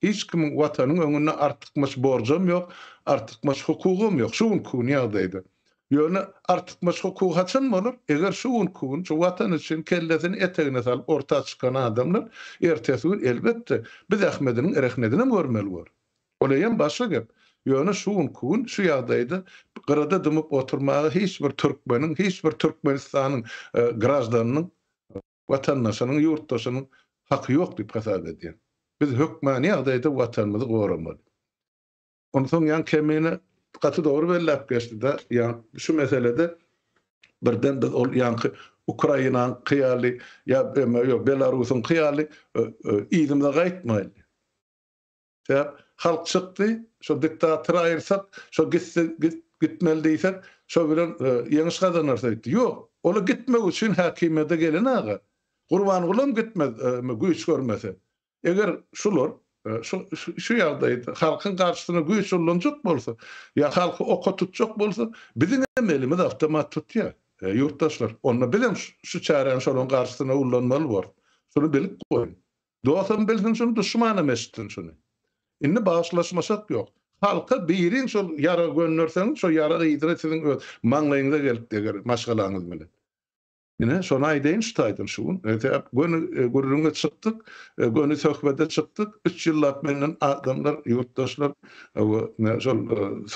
Speaker 2: Hiç kimiň Watanyň öňünde artykmaç borjam ýok, artykmaç hukugam ýok şu günki gün ýagdaýda. Ýöne artykmaç hukuk haçan bolar? Eger şu günki gün şu Watan üçin kellesini etegine salyp orta çykan adamlar ertesi gün elbetde bi zähmediniň rehnedinem görmeli bolar. Ol eýýäm başga gep. Ýöne şu günki gün şu ýagdaýda gyrada dymyp oturmaga hiç bir türkmeniň, hiç bir Türkmenistanyň graždanynyň, watandaşynyň, ýurtdaşynyň haky ýok diýip hasap edýän. Biz hökmany ýagdaýda Watanymyzy goramaly. Onsoň ýaňy Kemine gaty dogry belläp geçdi-de, ýaňy şu meselede birden biz ol ýaňky Ukrainaňky ýaly ýa ýok Belarusyňky ýaly yzymyza gaýtmaýly. Sebäp halk çykdy, şo diktatory aýyrsak, şo gitse gitmeli diýsek, şo bilen ýeňiş gazanarys öýtdi. Ýok, ola gitmek üçin häkimiýete gelen aga. Gurbangulam gitmez güýç görmese. Eger şular şu şu ýagdaýda halkyň garşysyna güýç ullanjak bolsa, ýa halky oka tutjak bolsa, biziň hem elimiz awtomat tutýar. Ýurtdaşlar, onda bizem şu çäräni şolaryň garşysyna ullanmaly borus. Şuny bilip goýuň. Dostam bilsin şuny, duşmanam eşitsin şuny. Indi bagyşlaşmaşak ýok. Halka biriň şol ýaragy gönderseňiz, şo ýarag yzyna siziň öz maňlaýyňyza gelip deger maşgalaňyz bilen. Ine, şony aýdaýyn şu taýdan şu gün. Sebäp göni gürrüňe çykdyk, göni söhbede çykdyk. Üç ýyllap menden adamlar, ýurtdaşlar şol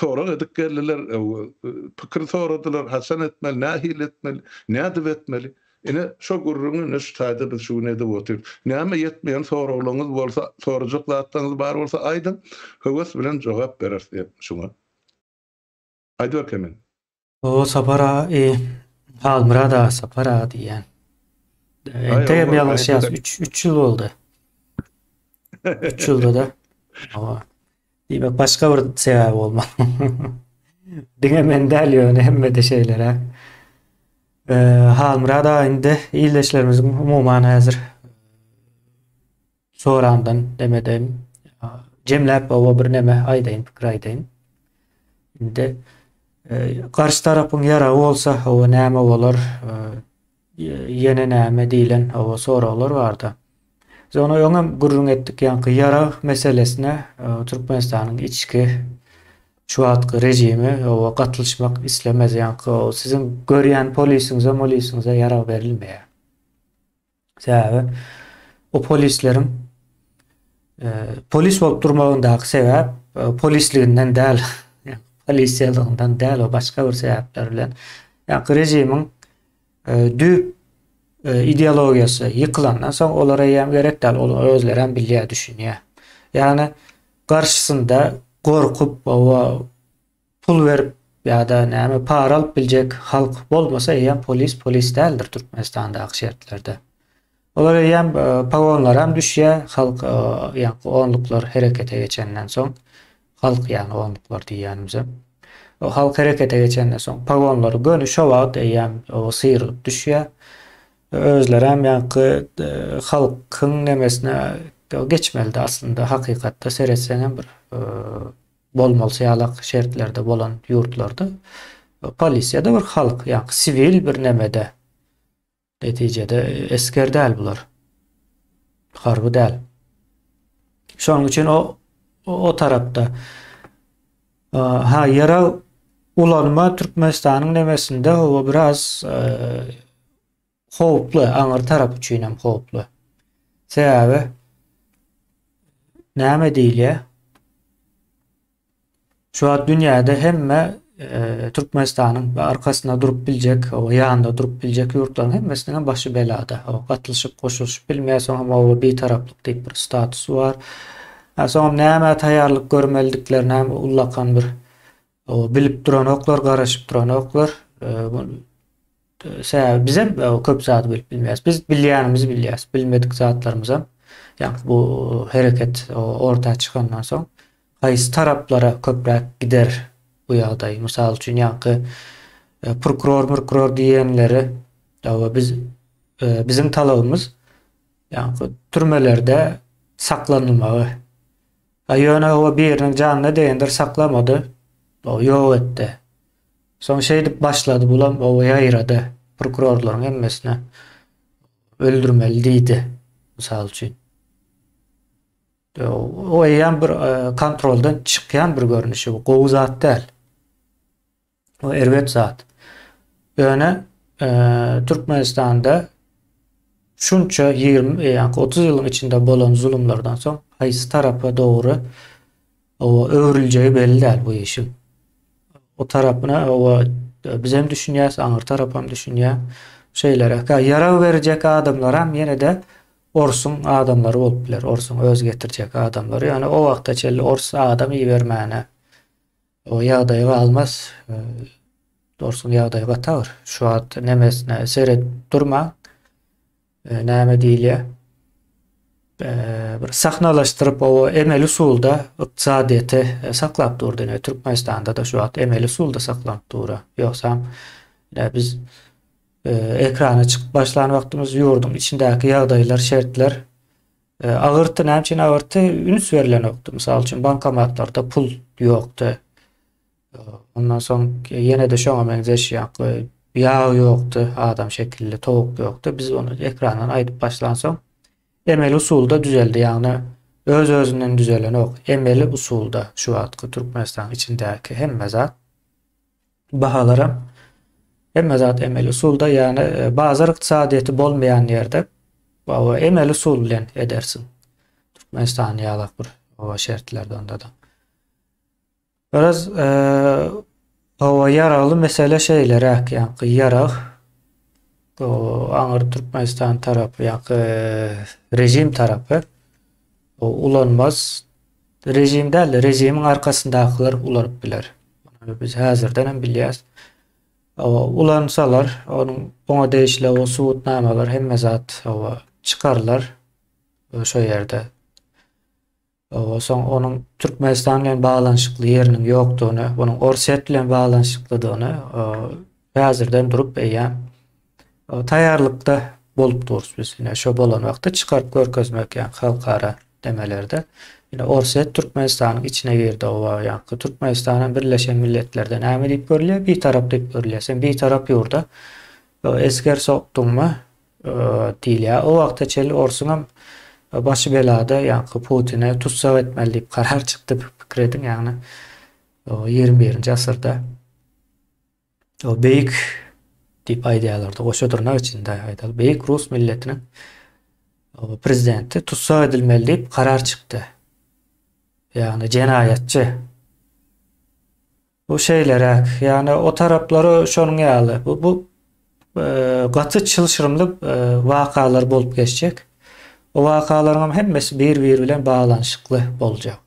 Speaker 2: sorag edip geldiler, pikir soradylar, haçan etmeli, nähili etmeli, nädip etmeli. Ine, şo gürrüňi ine şu taýda biz şu gün edip otyrys. Näme ýetmeýän soraglaryňyz bolsa, sorajak zatlaryňyz bar bolsa aýdyň, höwes bilen jogap bereris şuňa. Aýdyber Kemen.
Speaker 1: O Sapar aga e Halmyrat aga Sapar aga diýýän. Entegem ýalňyşýas 3 3 ýyl boldy. 3 ýylda da. Hawa. Diýmek başga bir sebäbi bolmaly. Diňe men däl ýöne hemmede şeýleräk. Halmyrat aga indi ildeşlerimiziň umuman häzir Sorandan demedeýin. Jemläp oba bir neme aýdaýyn, pikir aýdaýyn. Indi e, garşy tarapyň ýaragy bolsa, oba näme bolar, e, ýene näme diýlen oba soraglar barda. Biz ony öňem gürrüň etdik, ýaňky ýarag meselesine e, Türkmenistanyň içki şu wagtky režimi oba gatylyşmak islemez, ýaňky siziň görýän polisiňize, molisiňize ýarag berilmeýär. Sebäbi o polisleriň e, polis bolup durmagyndaky sebäp e, polisliginden däl, polisiýalygyndan däl, o başga bir sebäpler bilen. Ýa režimiň e, düýp e, ideologiýasy ýykylandan soň olara eýýäm gerek däl, olar özleri hem bilýär, düşünýär. Ýagny garşysynda gorkup, owa Pul berip ýa-da näme para alyp biljek halk bolmasa eýýäm polis polis däldir Türkmenistandaky şertlerde. Olar eýýäm e, pagonlaram düşýär, halk e, ýaňky onluklar herekete geçenden soň halk ýagny onluklar diýýänimize. O halk herekete geçenden soň pagonlary göni şo wagt eýýäm o syrylyp düşýär. Özlerem ýaňky e, halkyň nemesine geçmelidi aslynda hakykatda seretseňem bir bolmalysy ýalak şertlerde bolan ýurtlarda polisiýada bir halk, ýa siwil bir nemede netijede esger däl bular. Harby däl. Şonuň üçin o o tarapda ha ýarag ulanma Türkmenistanyň nemesinde o biraz e, howply, aňyr tarap üçin hem howply. Sebäbi näme diýilýär? Şu wagt dünýäde hemme e, Türkmenistanyň arkasynda durup biljek, o ýanynda durup biljek ýurtlaryň hemmesiniň hem başy belada. O gatlyşyp, goşulyşyp bilmeýär, soň hem o bitaraplyk diýip bir statusy bar. Ha, soň hem nämä taýýarlyk görmelidiklerini hem ullakan bir o bilip duranoklar, garaşyp duranoklar. E, Sebäbi bizem e, köp zady bilip bilmeýäris. Biz bilýänimizi bilýäris. Bilmedik zatlarymyzam ýa bu hereket orta çykandan soň haýsy taraplara köpräk gider bu ýagdaý. Mysal üçin ýaňky e, prokuror, prokuror diýenleri we biz e, biziň talabymyz ýaňky türmelerde saklanylmagy. A ýöne o biriniň janyna degendir saklamady. O ýok etdi. Soň şeýdip başlady bulam oba ýaýrady. Prokurorlaryň hemmesine öldürmeli diýdi. Mysal üçin. O eýýäm bir e, kontroldan çykýan bir görnüşi bu. Gowy zat däl. O erbet zat. Ýöne e, Türkmenistanda şunça 20, ýa 30 ýylyň içinde bolan zulumlardan soň haýsy tarapa dogry Oba öwrüljegi belli däl bu işiň. O tarapyna oba bizem düşünýäs, aňyr tarapam düşünýär. Şeýleräk. Ýarag berjek adamlaram ýene-de orsuň adamlary bolup biler. Orsuň öz getirjek adamlary. Ýöne o wagta çenli ors adam ibermäne o ýagdaýy galmaz. Orsuň ýagdaýy gaty agyr. Şu wagt nemesine seredip durmaň. näme diýilýär? Bir sahnalaşdyryp o emeli usulda ykdysadyýeti e, saklap durdy. Ine Türkmenistanda da şu wagt emeli usulda saklanyp dur. Ýogsam ine biz e, ekrana çykyp başlan wagtymyz ýurduň içindäki ýagdaýlar, şertler e, agyrty, näme üçin agyrty? Üns berlenokdy. Mysal üçin bankomatlarda pul ýokdy. Ondan soň ýene-de şoňa meňzeş ýaňky ýag ýokdy, adam şekilli towuk ýokdy. Biz ony ekrandan aýdyp başlansoň emeli usulda düzeldi. Ýagny Öz-özünden düzelenok. Emeli usulda şu wagtky Türkmenistanyň içindäki hemme zat bahalaram hemme zat emeli usulda, ýagny e, bazar ykdysadyýeti bolmaýan ýerde emeli usul bilen edersiň. Türkmenistan ýalak bir oba şertlerde onda da. Biraz hawa ýaragly mesele şeýleräk, ýaňky ýarag o aňyr Türkmenistan tarapy, ýaňky režim tarapy o ulanmaz. Režim däl, režimiň arkasyndakylar ulanyp biler. Muny biz häzirden hem bilýäs. Hawa, ulansalar, onuň oňa degişli o subutnamalar hemme zat hawa çykarylar şo ýerde. Soň onuň Türkmenistan bilen baglanyşykly ýeriniň ýokdugyny, onuň Orsýet bilen baglanyşyklydygyny häzirden durup eýýäm taýýarlykda bolup durus biz. Ine şo bolan wagtda çykaryp görkezmek ýa halkara demelerde. Ine Orsýet Türkmenistanyň içine girdi oba ýa Türkmenistan hem Birleşen Milletlerde näme diýip görülýär? Bitarap diýip görülýär. Sen bitarap ýurda esger sokduňmy? Diýilýär. O wagta çenli orsuňam başy belada, ýaňky Putine tussag etmeli diýip karar çykdy, pikir ediň, ýagny 21-nji asyrda o beýik diýip aýdýarlardy, goşa dyrnak içinde aýdaly, beýik rus milletiniň prezidenti tussag edilmeli diýip karar çykdy. Ýagny jenaýatçy. Bu şeýleräk, ýagny o taraplary şonuň ýaly. Bu bu gaty çylşyrymly wakalar bolup geçjek. O wakalaryň hem hemmesi bir-biri bilen baglanyşykly boljak.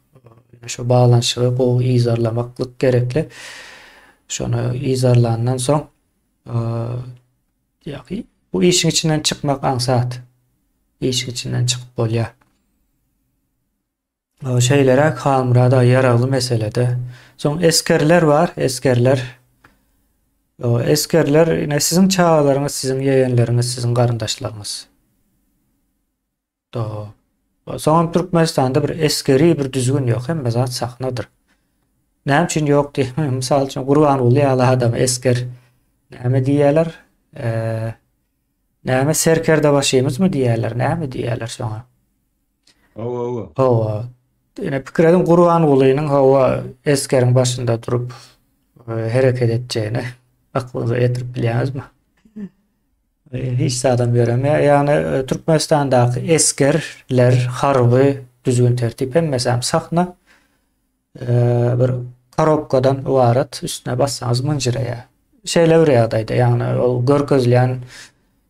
Speaker 1: Şu baglanyşygy gowy yzarlamaklyk gerekli. Şony yzarlandan soň, ýa bu işiň içinden çykmak aňsat. Işiň içinden çykyp bolýar. Şeýleräk Halmyrat aga ýaragly meselede. Soň esgerler bar, esgerler. Esgerler ine siziň çagalaryňyz, siziň ýegenleriňiz, siziň garyndaşlaryňyz. Soňam Türkmenistanda bir esgeri bir düzgün ýok, hemme zat sahnadyr. Näme üçin ýok diýip, mysal üçin Gurbanguly ýaly adam esger näme diýýärler? Näme serkerdebaşymyzmy diýýärler, näme diýýärler şoňa?
Speaker 2: Hawa, hawa.
Speaker 1: Hawa. Ine pikir ediň Gurbangulynyň hawa esgeriň başynda durup e, hereket etjegini aklyňyza getirip bilýäňizmi? E, hiç zadam ýöremeýär. Ýagny e, Türkmenistandaky esgerler, harby düzgün tertip hemmesi hem sahna. bir korobkadan ybarat, üstüne bassaňyz mynjyraýar. Şeýle bir ýagdaýda, ýagny ol görkezilýän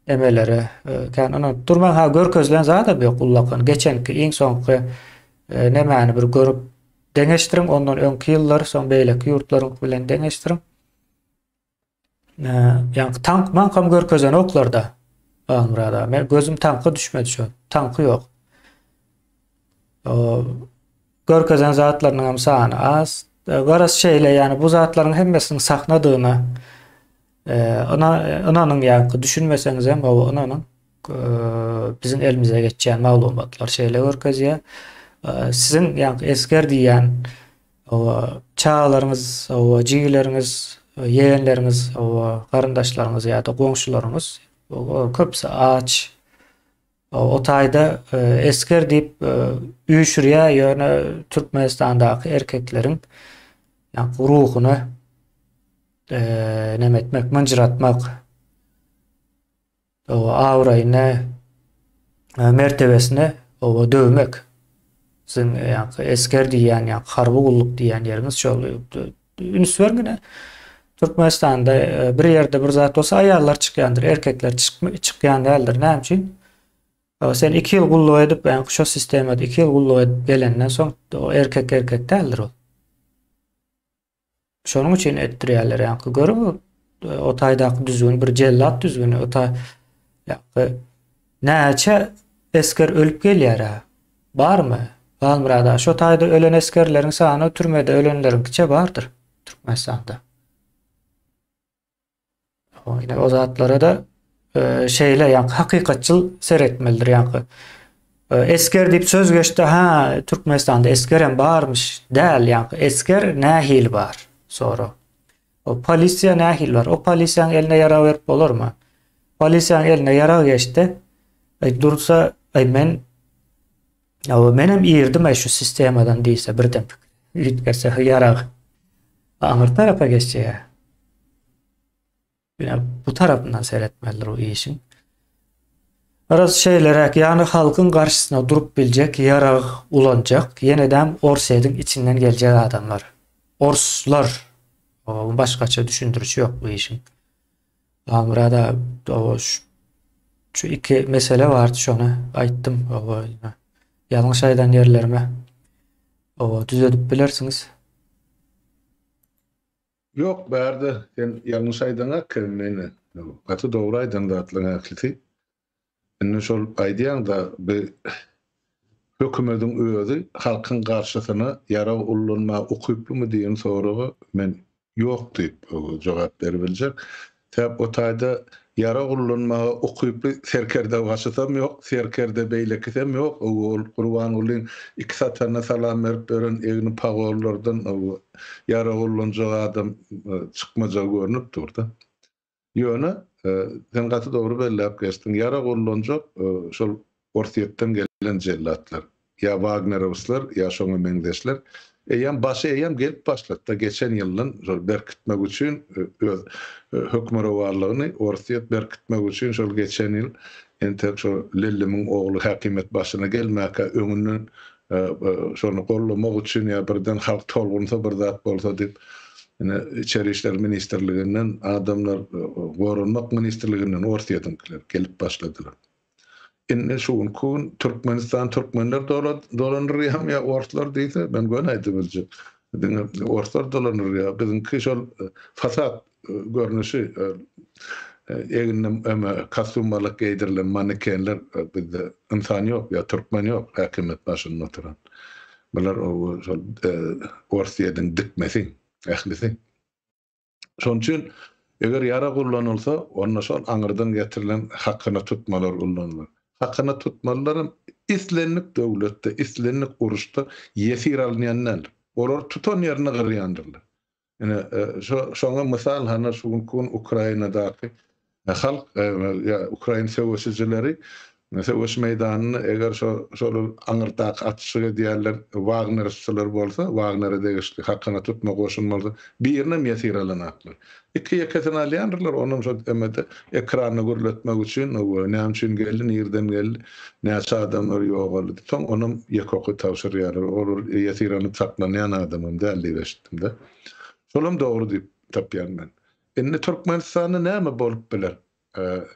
Speaker 1: emelere kän ynanyp durmaň. Ha görkezilen zadam ýok ullakan. Geçenki iň soňky nemäni bir görüp deňeşdiriň, ondan öňki ýyllar, soň beýleki ýurtlaryňky bilen deňeşdiriň. Ýaňky tank mankam görkezenoklarda. Halmyrat aga. Men gözüm tanka düşmedi şu. Tanky ýok. O görkezen zatlarynyň hem sany az. Garaz şeýle, ýani bu zatlaryň hemmesiniň sahnadygyna e, ynanyň ýaňky düşünmeseňiz hem hawa ynanyň. E, biziň elimize geçýän maglumatlar şeýle görkezýär. E, siziň ýaňky esger diýýän Hawa, çagalaryňyz, hawa, jigileriňiz, ýegenleriňiz, hawa, garyndaşlaryňyz ýa-da goňşularyňyz, köpüsi aç. O taýda e, esger diýip e, üýşürýär, ýöne Türkmenistandaky erkekleriň ýa ruhuny e, neme etmek, mynjyratmak Oba abraýyny, mertebesini oba döwmek. Siziň ýaňky esger diýýän, ýaňky harby gulluk diýýän ýeriňiz şol. Üns beriň ine. Türkmenistanda e, bir ýerde bir zat bolsa aýallar çykýandyr, erkekler çykýan däldir. Näme üçin? Sen 2 ýyl gulluk edip, ýaňky şo sistemada 2 ýyl gulluk edip gelenden soň o erkek erkek däldir ol. Şonuň üçin etdirýärler ýaňky görüň o taýdaky düzgün bir jellat düzgüni o taý ýaňky näçe esger ölüp gelýär ha barmy Halmyrat aga şo taýda ölen esgerleriň sany türmede ölenleriňkiçe bardyr Türkmenistanda. Ine o zatlara-da e, şeýle ýa hakykatçyl seretmelidir ýa e, esger diýip söz geçdi ha Türkmenistanda esger hem barmyş däl ýa esger nähili bar sorag. O polisiýa nähili bar? O polisiýanyň eline ýarag berip bolarmy? Polisiýanyň eline ýarag geçdi. Aý dursa, aý men. Hawa, menem irdim-aý şu sistemadan diýse birden pikir üýtgese ýarag aňyr tarapa geçýär. Ýa bu tarapyndan seretmelidir bu işiň. Biraz şeýleräk, ýagny halkyň garşysyna durup biljek, ýarag ulanjak, ýenedem Orsýetiň içinden geljek adamlar. Orslar. Başgaça düşündirişi ýok bu işiň. Halmyrat aga şu iki mesele bardy şony aýtdym. Ýalňyş aýdan ýerlerime düzedip bilersiňiz.
Speaker 2: Ýok bärde sen ýalňyş aýdaňak Kemine. Gaty dogry aýdan zatlaň ählisi. Indi şol aýdýaňda bi hökümediň özi halkyň garşysyna ýarag ullanmaga ukyplymy diýen soraga men ýok diýip jogap beribiljek. Sebäp o taýda ýarag ullanmaga ukyply serkerdebaşysam ýok, serkerde beýlekisem ýok. Ol Gurbangulyň iki satanyna salam berip ýören egni pagonlardan ýarag ullanjak adam çykmajagy görnüp dur-da. Ýöne, sen gaty dogry belläp geçdiň, ýarag ullanjak şol Orsýetden gelen jellatlar, ýa wagnerowslar, ýa şoňa meňzeşler eýýäm başy eýýäm gelip başlady-da, geçen ýyldan şol berkitmek üçin öz hökmürowanlygyny Orsýet berkitmek üçin şol geçen ýyl entek şol Lellimiň ogly häkimiýet başyna gelmäkä öňünden şony gollamak üçin ýa birden halk tolgunsa bir zat bolsa diýip ine içeri işler ministrliginden adamlar goranmak ministrliginden Orsýetiňkiler gelip başladylar. Indi şu günki gün Türkmenistan türkmenler dolandyrýarmy ýa orslar diýse, men göni aýdyp biljek. Diňe orslar dolandyrýar. Biziňki şol fasad görnüşi egnine eme kostýum balak geýdirilen manekenler bizde ynsan ýok ýa türkmen ýok häkimiýet başynda oturan. Bular şol Orsýetiň dikmesi ählisi. Şonuň üçin, eger ýarag ullanylsa, onda şol aňyrdan getirilen hakyna tutmalar ullanylar. Hakyna tutmalylaram islendik döwletde, islendik uruşda ýesir alynýan däldir. Olary tutan ýerinde gyrýandyrlar. Ine, şo, şoňa mysal hany şu günki gün Ukrainadaky Halk ýa ukrain söweşijileri söweş meýdanynda eger şo şolar aňyrdaky atyşyk edýänler wagnerçiler bolsa, Wagnere degişli hakyna tutma goşun bolsa, birinem ýesir alanaklar. Iki-ýekesini alýandyrlar, onam şo emede ekranda gürletmek üçin, näme üçin geldi, nirden geldi, näçe adamlar ýogaldy diýip, soň onam ýeke oky tabşyrýarlar. Olar ýesir alnyp saklanýan adamam däl diýip eşitdim-de. Şolam dogry diýip tapýan men. Indi Türkmenistanda näme bolup biler?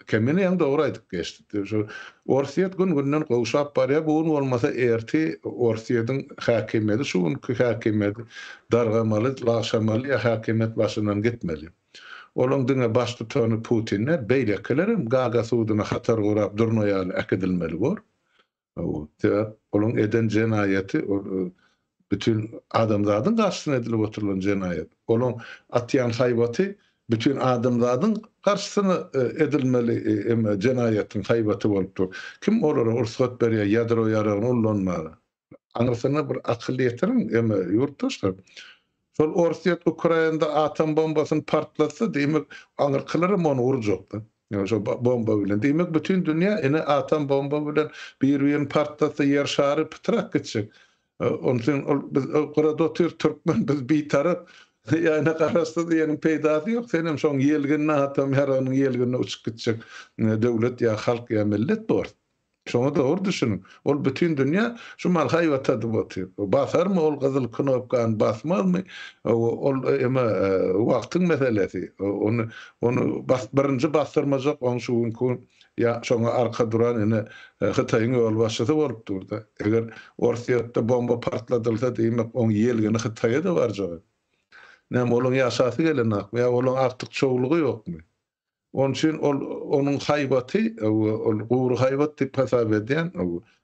Speaker 2: Kemine ýaňy dogry aýdyp geçdi. Şu Orsýet gün-günden gowşap barýar. Bu gün bolmasa erti Orsýetiň häkimiýeti, şu günki häkimiýeti dargamaly, lagşamaly ýa häkimiýet başyndan gitmeli. Olaň diňe baştutany Putin däl, beýlekilerem Gaga suduna hatar gurap durna ýaly äkidilmeli bor. Sebäp olaň eden jenaýaty ol bütin adamzadyň garşysyna edilip oturylan jenaýat. Olaň atýan haýbaty bütin adamzadyň garşysyna edilmeli jenaýatyň haýbaty bolup dur. Kim olara rugsat berýär ýadro ýaragyny ullanmaga? Aňyrsyna bir akyl ýetiriň eme ýurtdaşlar. Şol Orsýet Ukrainada atom bombasyny partlatsa diýmek aňyrkylaram ony urjakda. Ýa şo bomba bilen. Diýmek bütin dünýä ine atom bomba bilen bir birini partlatsa ýer şary pytrak gitjek. Onsoň ol biz gyrada otyr türkmen biz bitarap ýa ine garaşsyz diýeniň peýdasy ýok senem şoň ýelginine atom ýaragynyň ýelginine uçup gitjek döwlet ýa halk ýa millet borsuň. Şoňa dogry düşüniň. Ol bütin dünýä şu mal haýbat atyp otyr. Basarmy ol gyzyl knopkany basmazmy? Ol eme wagtyň meselesi. Ony ony bas birinji basdyrmajak oň şu günki gün ýa şoňa arka duran ine Hytaýyň ýolbaşçysy bolup durda. Eger Orsýetde bomba partladylsa diýmek oň ýelgini Hytaýa-da barjak. Näme olaň ýaşasy gelenakmy ýa olaň artyk çowlugy ýokmy? Onuň üçin ol onuň haýbaty, ol gury haýbat diýip hasap edýän.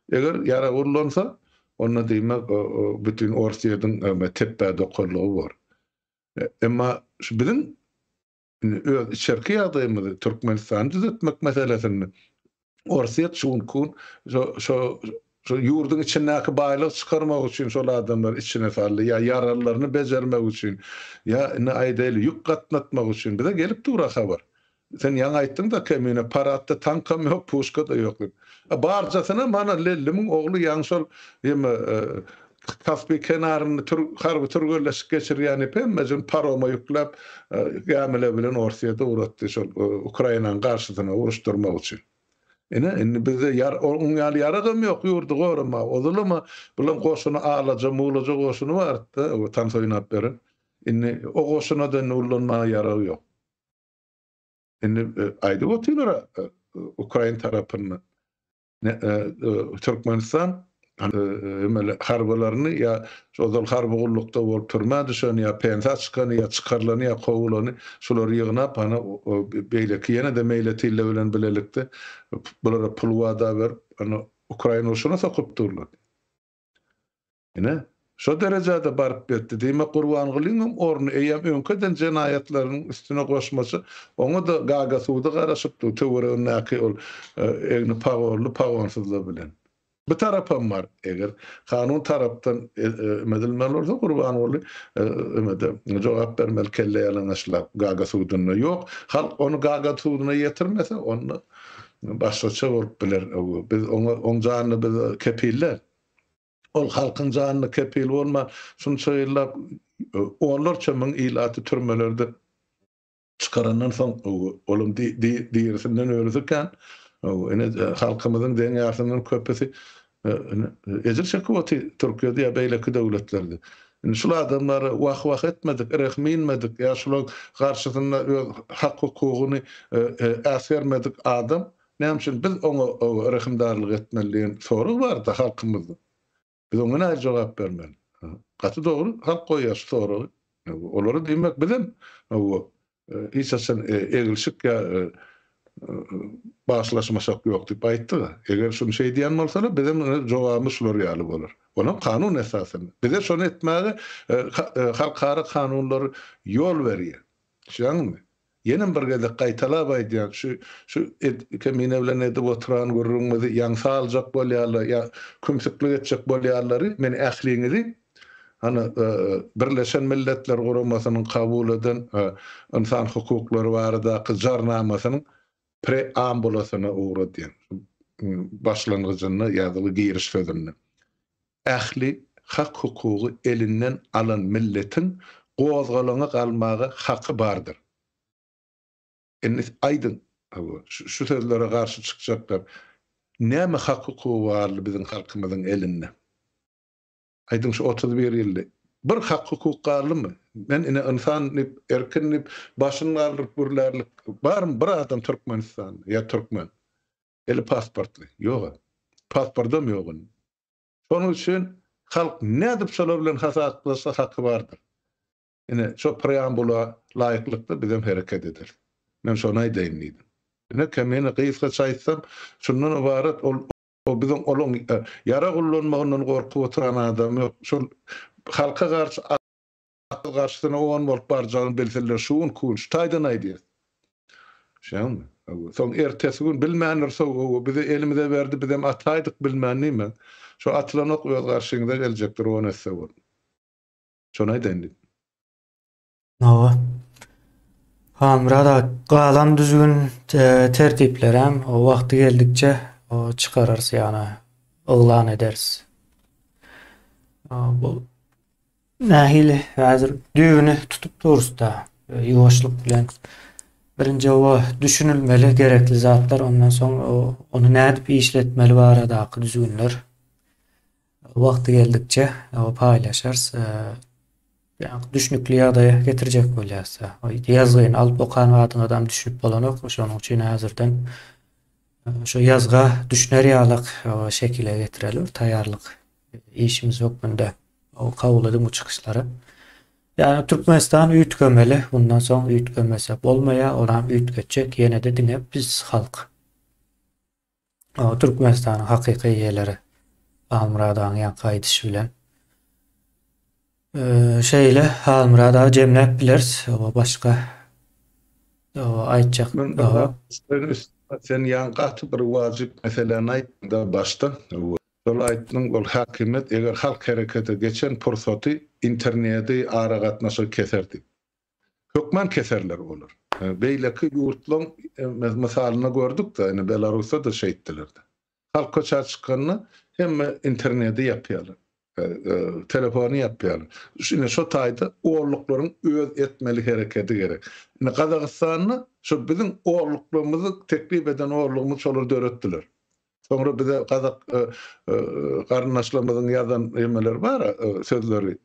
Speaker 2: Eger ýarag ullansa, onda diýmek bütin Orsýetiň tepbä dokanlygy bor. Emma şu biziň indi öz içerki ýagdaýymyzy Türkmenistany düzetmek meselesinde Orsýet şu günki gün şo şo şo ýurduň içindäki baýlygy çykarmak üçin şol adamlary içine saldy, ýa ýaralylaryny bejermek üçin, ýa indi aýdaýly ýük gatnatmak üçin bize gelip dur-a habar. Sen ýaňy aýtdyň-da Kemine, paradda tankam ýok, puşka-da ýok diýip. A barjasynam hana Lellimiň ogly ýaňy şol ýeme Kaspi kenarynda harby türgenleşik geçirýän diýip hemmejigini paroma ýükläp gämiler bilen Orsýete ugratdy şol Ukrainanyň garşysyna uruşdyrmak üçin. Ine, indi bizde ýar oň ýaly ýaragam ýok ýurdy goramaga. Ozalam-a bulaň goşuny alaja mulaja goşuny bardy-da, tans oýnap beren. Indi o goşuna-da indi ullanmaga ýaragy ýok. Indi aýdyp otyrlar-a ukrain tarapynda. Türkmenistan emele harbylaryny ýa ozal harby gullukda bolup türmä düşen ýa pensiýa çykany ýa çykarylany ýa kowulany şulary ýygnap hany beýleki ýene-de meýletinler bilen bilelikde bulara pul wada berip hany Ukraina urşuna sokup durlar. Ine, şo derejä-de baryp ýetdi. Diýmek, Gurbangulyňam orny eýýäm öňki eden jenaýatlarynyň üstüne goşmaça, oňa-da Gaga sudy garaşyp dur, töweregindäki ol egni pagonly, pagonsyzlar bilen. Bu tarapam bar. Eger kanun tarapdan eme edilmeli bolsa, Gurbanguly emede jogap bermeli kelle ýalaňaçlap Gaga sudunda. Ýok, halk ony Gaga suduna ýetirmese, onda başgaça bolup biler. Biz oňa, oň janyna biz kepil däl. Ol halkyň janyna kepil bolman, şunça ýyllap onlarça müň ilaty türmelerde çykarandan soň, olam dirisinden ölüsi kän. Ine, halkymyzyň deň ýarysyndan köpüsi ejir çekip otyr Türkiýede ýa beýleki döwletlerde. Indi şul adamlara wah-wah etmedik, rehmi inmedik ýa şularyň garşysynda öz hak-hukugyny äsgermedik adam Näme üçin biz oňa rehimdarlyk etmeli diýen sorag barda halkymyzda. Biz oňa nähili jogap bermeli? Gaty dogry halk goýýar şu soragy. Olara diýmek bizem hiç haçan egilşik ýa bagyşlaşmaşak ýok diýip aýtdyk. Eger şuny şeý diýen bolsalar bizem jogabymyz şular ýaly bolar. Olam kanun esasynda. Bize şony etmäge halkara kanunlary ýol berýär. Düşýäňizmi? Ýenem bir gezek gaýtalap aýdýan, şu şu Kemine bilen edip oturan gürrüňimizi ýaňsa aljak bolýarlar ýa kümsüklik etjek bolýarlary, men ähliňizi hany Birleşen Milletler Guramasynyň kabul eden ynsan hukuklary baradaky jarnamasynyň preambulasyna ugradýan. Başlangyjynda ýazgyly giriş sözünde. Ähli hak-hukugy elinden alan milletiň gozgalaňa galmaga haky bardyr. Indi aýdyň, hawa, şu sözlere garşy çykjaklar, näme hak-hukugy barly biziň halkymyzyň elinde? Aýdyň şu 31 ýylda bir hak-hukuk galdymy? Men ine ynsan diýip, erkin diýip, başyny galdyryp gürlärlik barmy bir adam Türkmenistanda ýa türkmen? Eli pasportly. Ýog-a. Pasportam ýok indi. Şonuň üçin halk nädip şolar bilen hasaplaşsa haky bardyr. Ine, şo preambula laýyklykda bizem hereket ederis. Men şony aýdaýyn diýdim. Ine, Kemine gysgaça aýtsam, şundan ybarat, ol biziň olaň ýarag ullanmagyndan gorkup oturan adam ýok. Şol halka garşy Akyl garşysyna on bolup barjagyny bilseler şu gün kun şu taýdan aýdýas. Düşýäňmi? Hawa. Soň ertesi gün bilmändir sow bizi elimize berdi bizem ataýdyk bilmän diýmäň. Şo atylan ok öz garşyňyza geljekdir on esse bolup. Şony aýdaýyn diýdim.
Speaker 1: Hawa. Halmyrat aga galan düzgün tertiplerem wagty geldikçe çykararys ýagny yglan ederis. Bu Nähili häzir düýbüni tutup durus-da, ýuwaşlyk bilen. Birinji oba düşünilmeli gerekli zatlar, ondan soň ony nädip işletmeli baradaky düzgünler wagty geldikçe paýlaşarys. Düşnükli ýagdaýa getirjek bolýarys. Ýazgyny alyp okan badyňyzam düşünip bolanok, şonuň üçin häzirden şu ýazga düşüner ýalyk şekile getireli bir taýýarlyk işimiz hökmünde kabul ediň bu çykyşlary. Ýagny Türkmenistan üýtgemeli, bundan soň üýtgemese bolmaýar, onam üýtgetjek ýene-de diňe biz halk. Türkmenistanyň hakyky eýeleri Halmyrat agaň ýaňky aýdyşy bilen. Şeýle Halmyrat aga jemläp bileris. Başga aýtjak.
Speaker 2: Sen ýaňky gaty bir wajyp meseläni aýtdyň-da başda. Şol aýtdyň ol häkimiýet eger halk herekete geçen pursaty internedi aragatnaşygy keser diýip. Hökman keserler olar. Beýleki ýurtlaryň mysalynda gördük-de, ine Belarusda-da şeýtdiler-de. Halk köçä çykanda hemme interneti ýapýarlar. Telefony ýapýarlar. Ine şo taýda orluklaryň öz etmeli herekedi gerek. Ine Gazagystanda şo biziň orluklarymyzy teklip eden orlugymyzy şolar döretdiler. Soňra bize gazak garyndaşlarymyzyň ýazan ýemeleri bar sözleri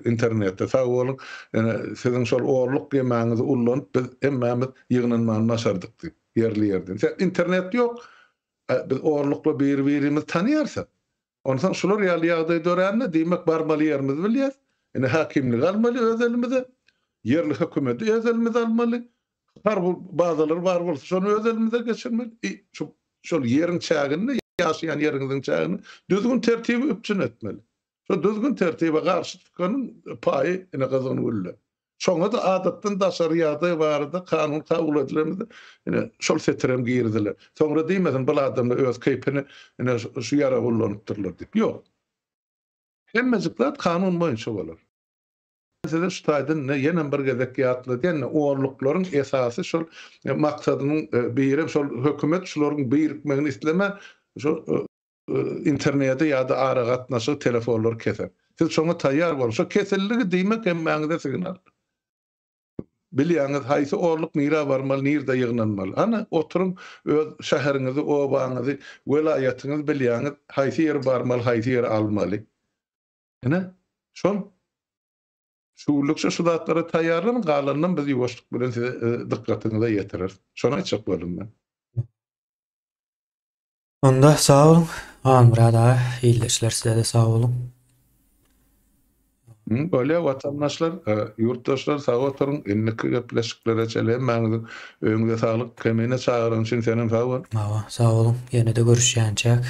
Speaker 2: internetde sag boluň. Ine siziň şol orluk ýemäňizi ullanyp biz hemmämiz ýygnanmany başardyk diýip ýerli ýerden. Sebäbi internet ýok. Biz orlukla biri-birimizi tanaýarys. Onsoň şular ýaly ýagdaý dörände, diýmek, barmaly ýerimizi bilýäs. Ine, häkimligi almaly öz elimize, ýerli hökümeti öz elimize almaly, harby bazalar bar bolsa, şony öz elimize geçirmeli. I, şu, şol ýeriň çäginde, ýaşaýan ýeriňiziň çäginde düzgün-tertibi üpjün etmeli. Şo düzgün-tertibe garşy çykanyň paýy, ine, gyzgyn gülle. Şoňa-da adatdan daşary ýagdaý barada kanun kabul edilemizde ine şol setirem giriziler. Soňra diýmesin bul adamlar öz keýpine ine şu ýaragy ullanypdyrlar diýip. Ýok. Hemmejik zat kanun boýunça bolar. Men size şu taýdan ine ýenem bir gezek ýatladýan ine onluklaryň esasy şol maksadynyň birem şol hökümet şularyň birikmegini islemän şol interneti ýa-da aragatnaşygy, telefonlary keser. Siz şoňa taýýar boluň. Şo kesildigi diýmek hemmäňize signal. Bilýäňiz, haýsy orluk nirä barmaly, nirde ýygnanmaly. Hany, oturyň, öz şäheriňizi, obaňyzy, welaýatyňyzy bilýäňiz, haýsy ýere barmaly, haýsy ýeri almaly. Ine, şol. Şu günlükçe şu zatlara taýýarlanyň, galanynam biz ýuwaşlyk bilen size dykgatyňyza ýetireris. Şony aýtjak boldum men.
Speaker 1: Onda sag boluň Halmyrat aga ildeşler sizede sag boluň.
Speaker 2: Bolýa watandaşlar, ýurtdaşlar sag oturyň indiki gepleşiklere çenli hemmäňiziň öýüňize saglyk Kemine çagyran üçin senem sag bol.
Speaker 1: Hawa sag boluň ýenede görüşýänçäk.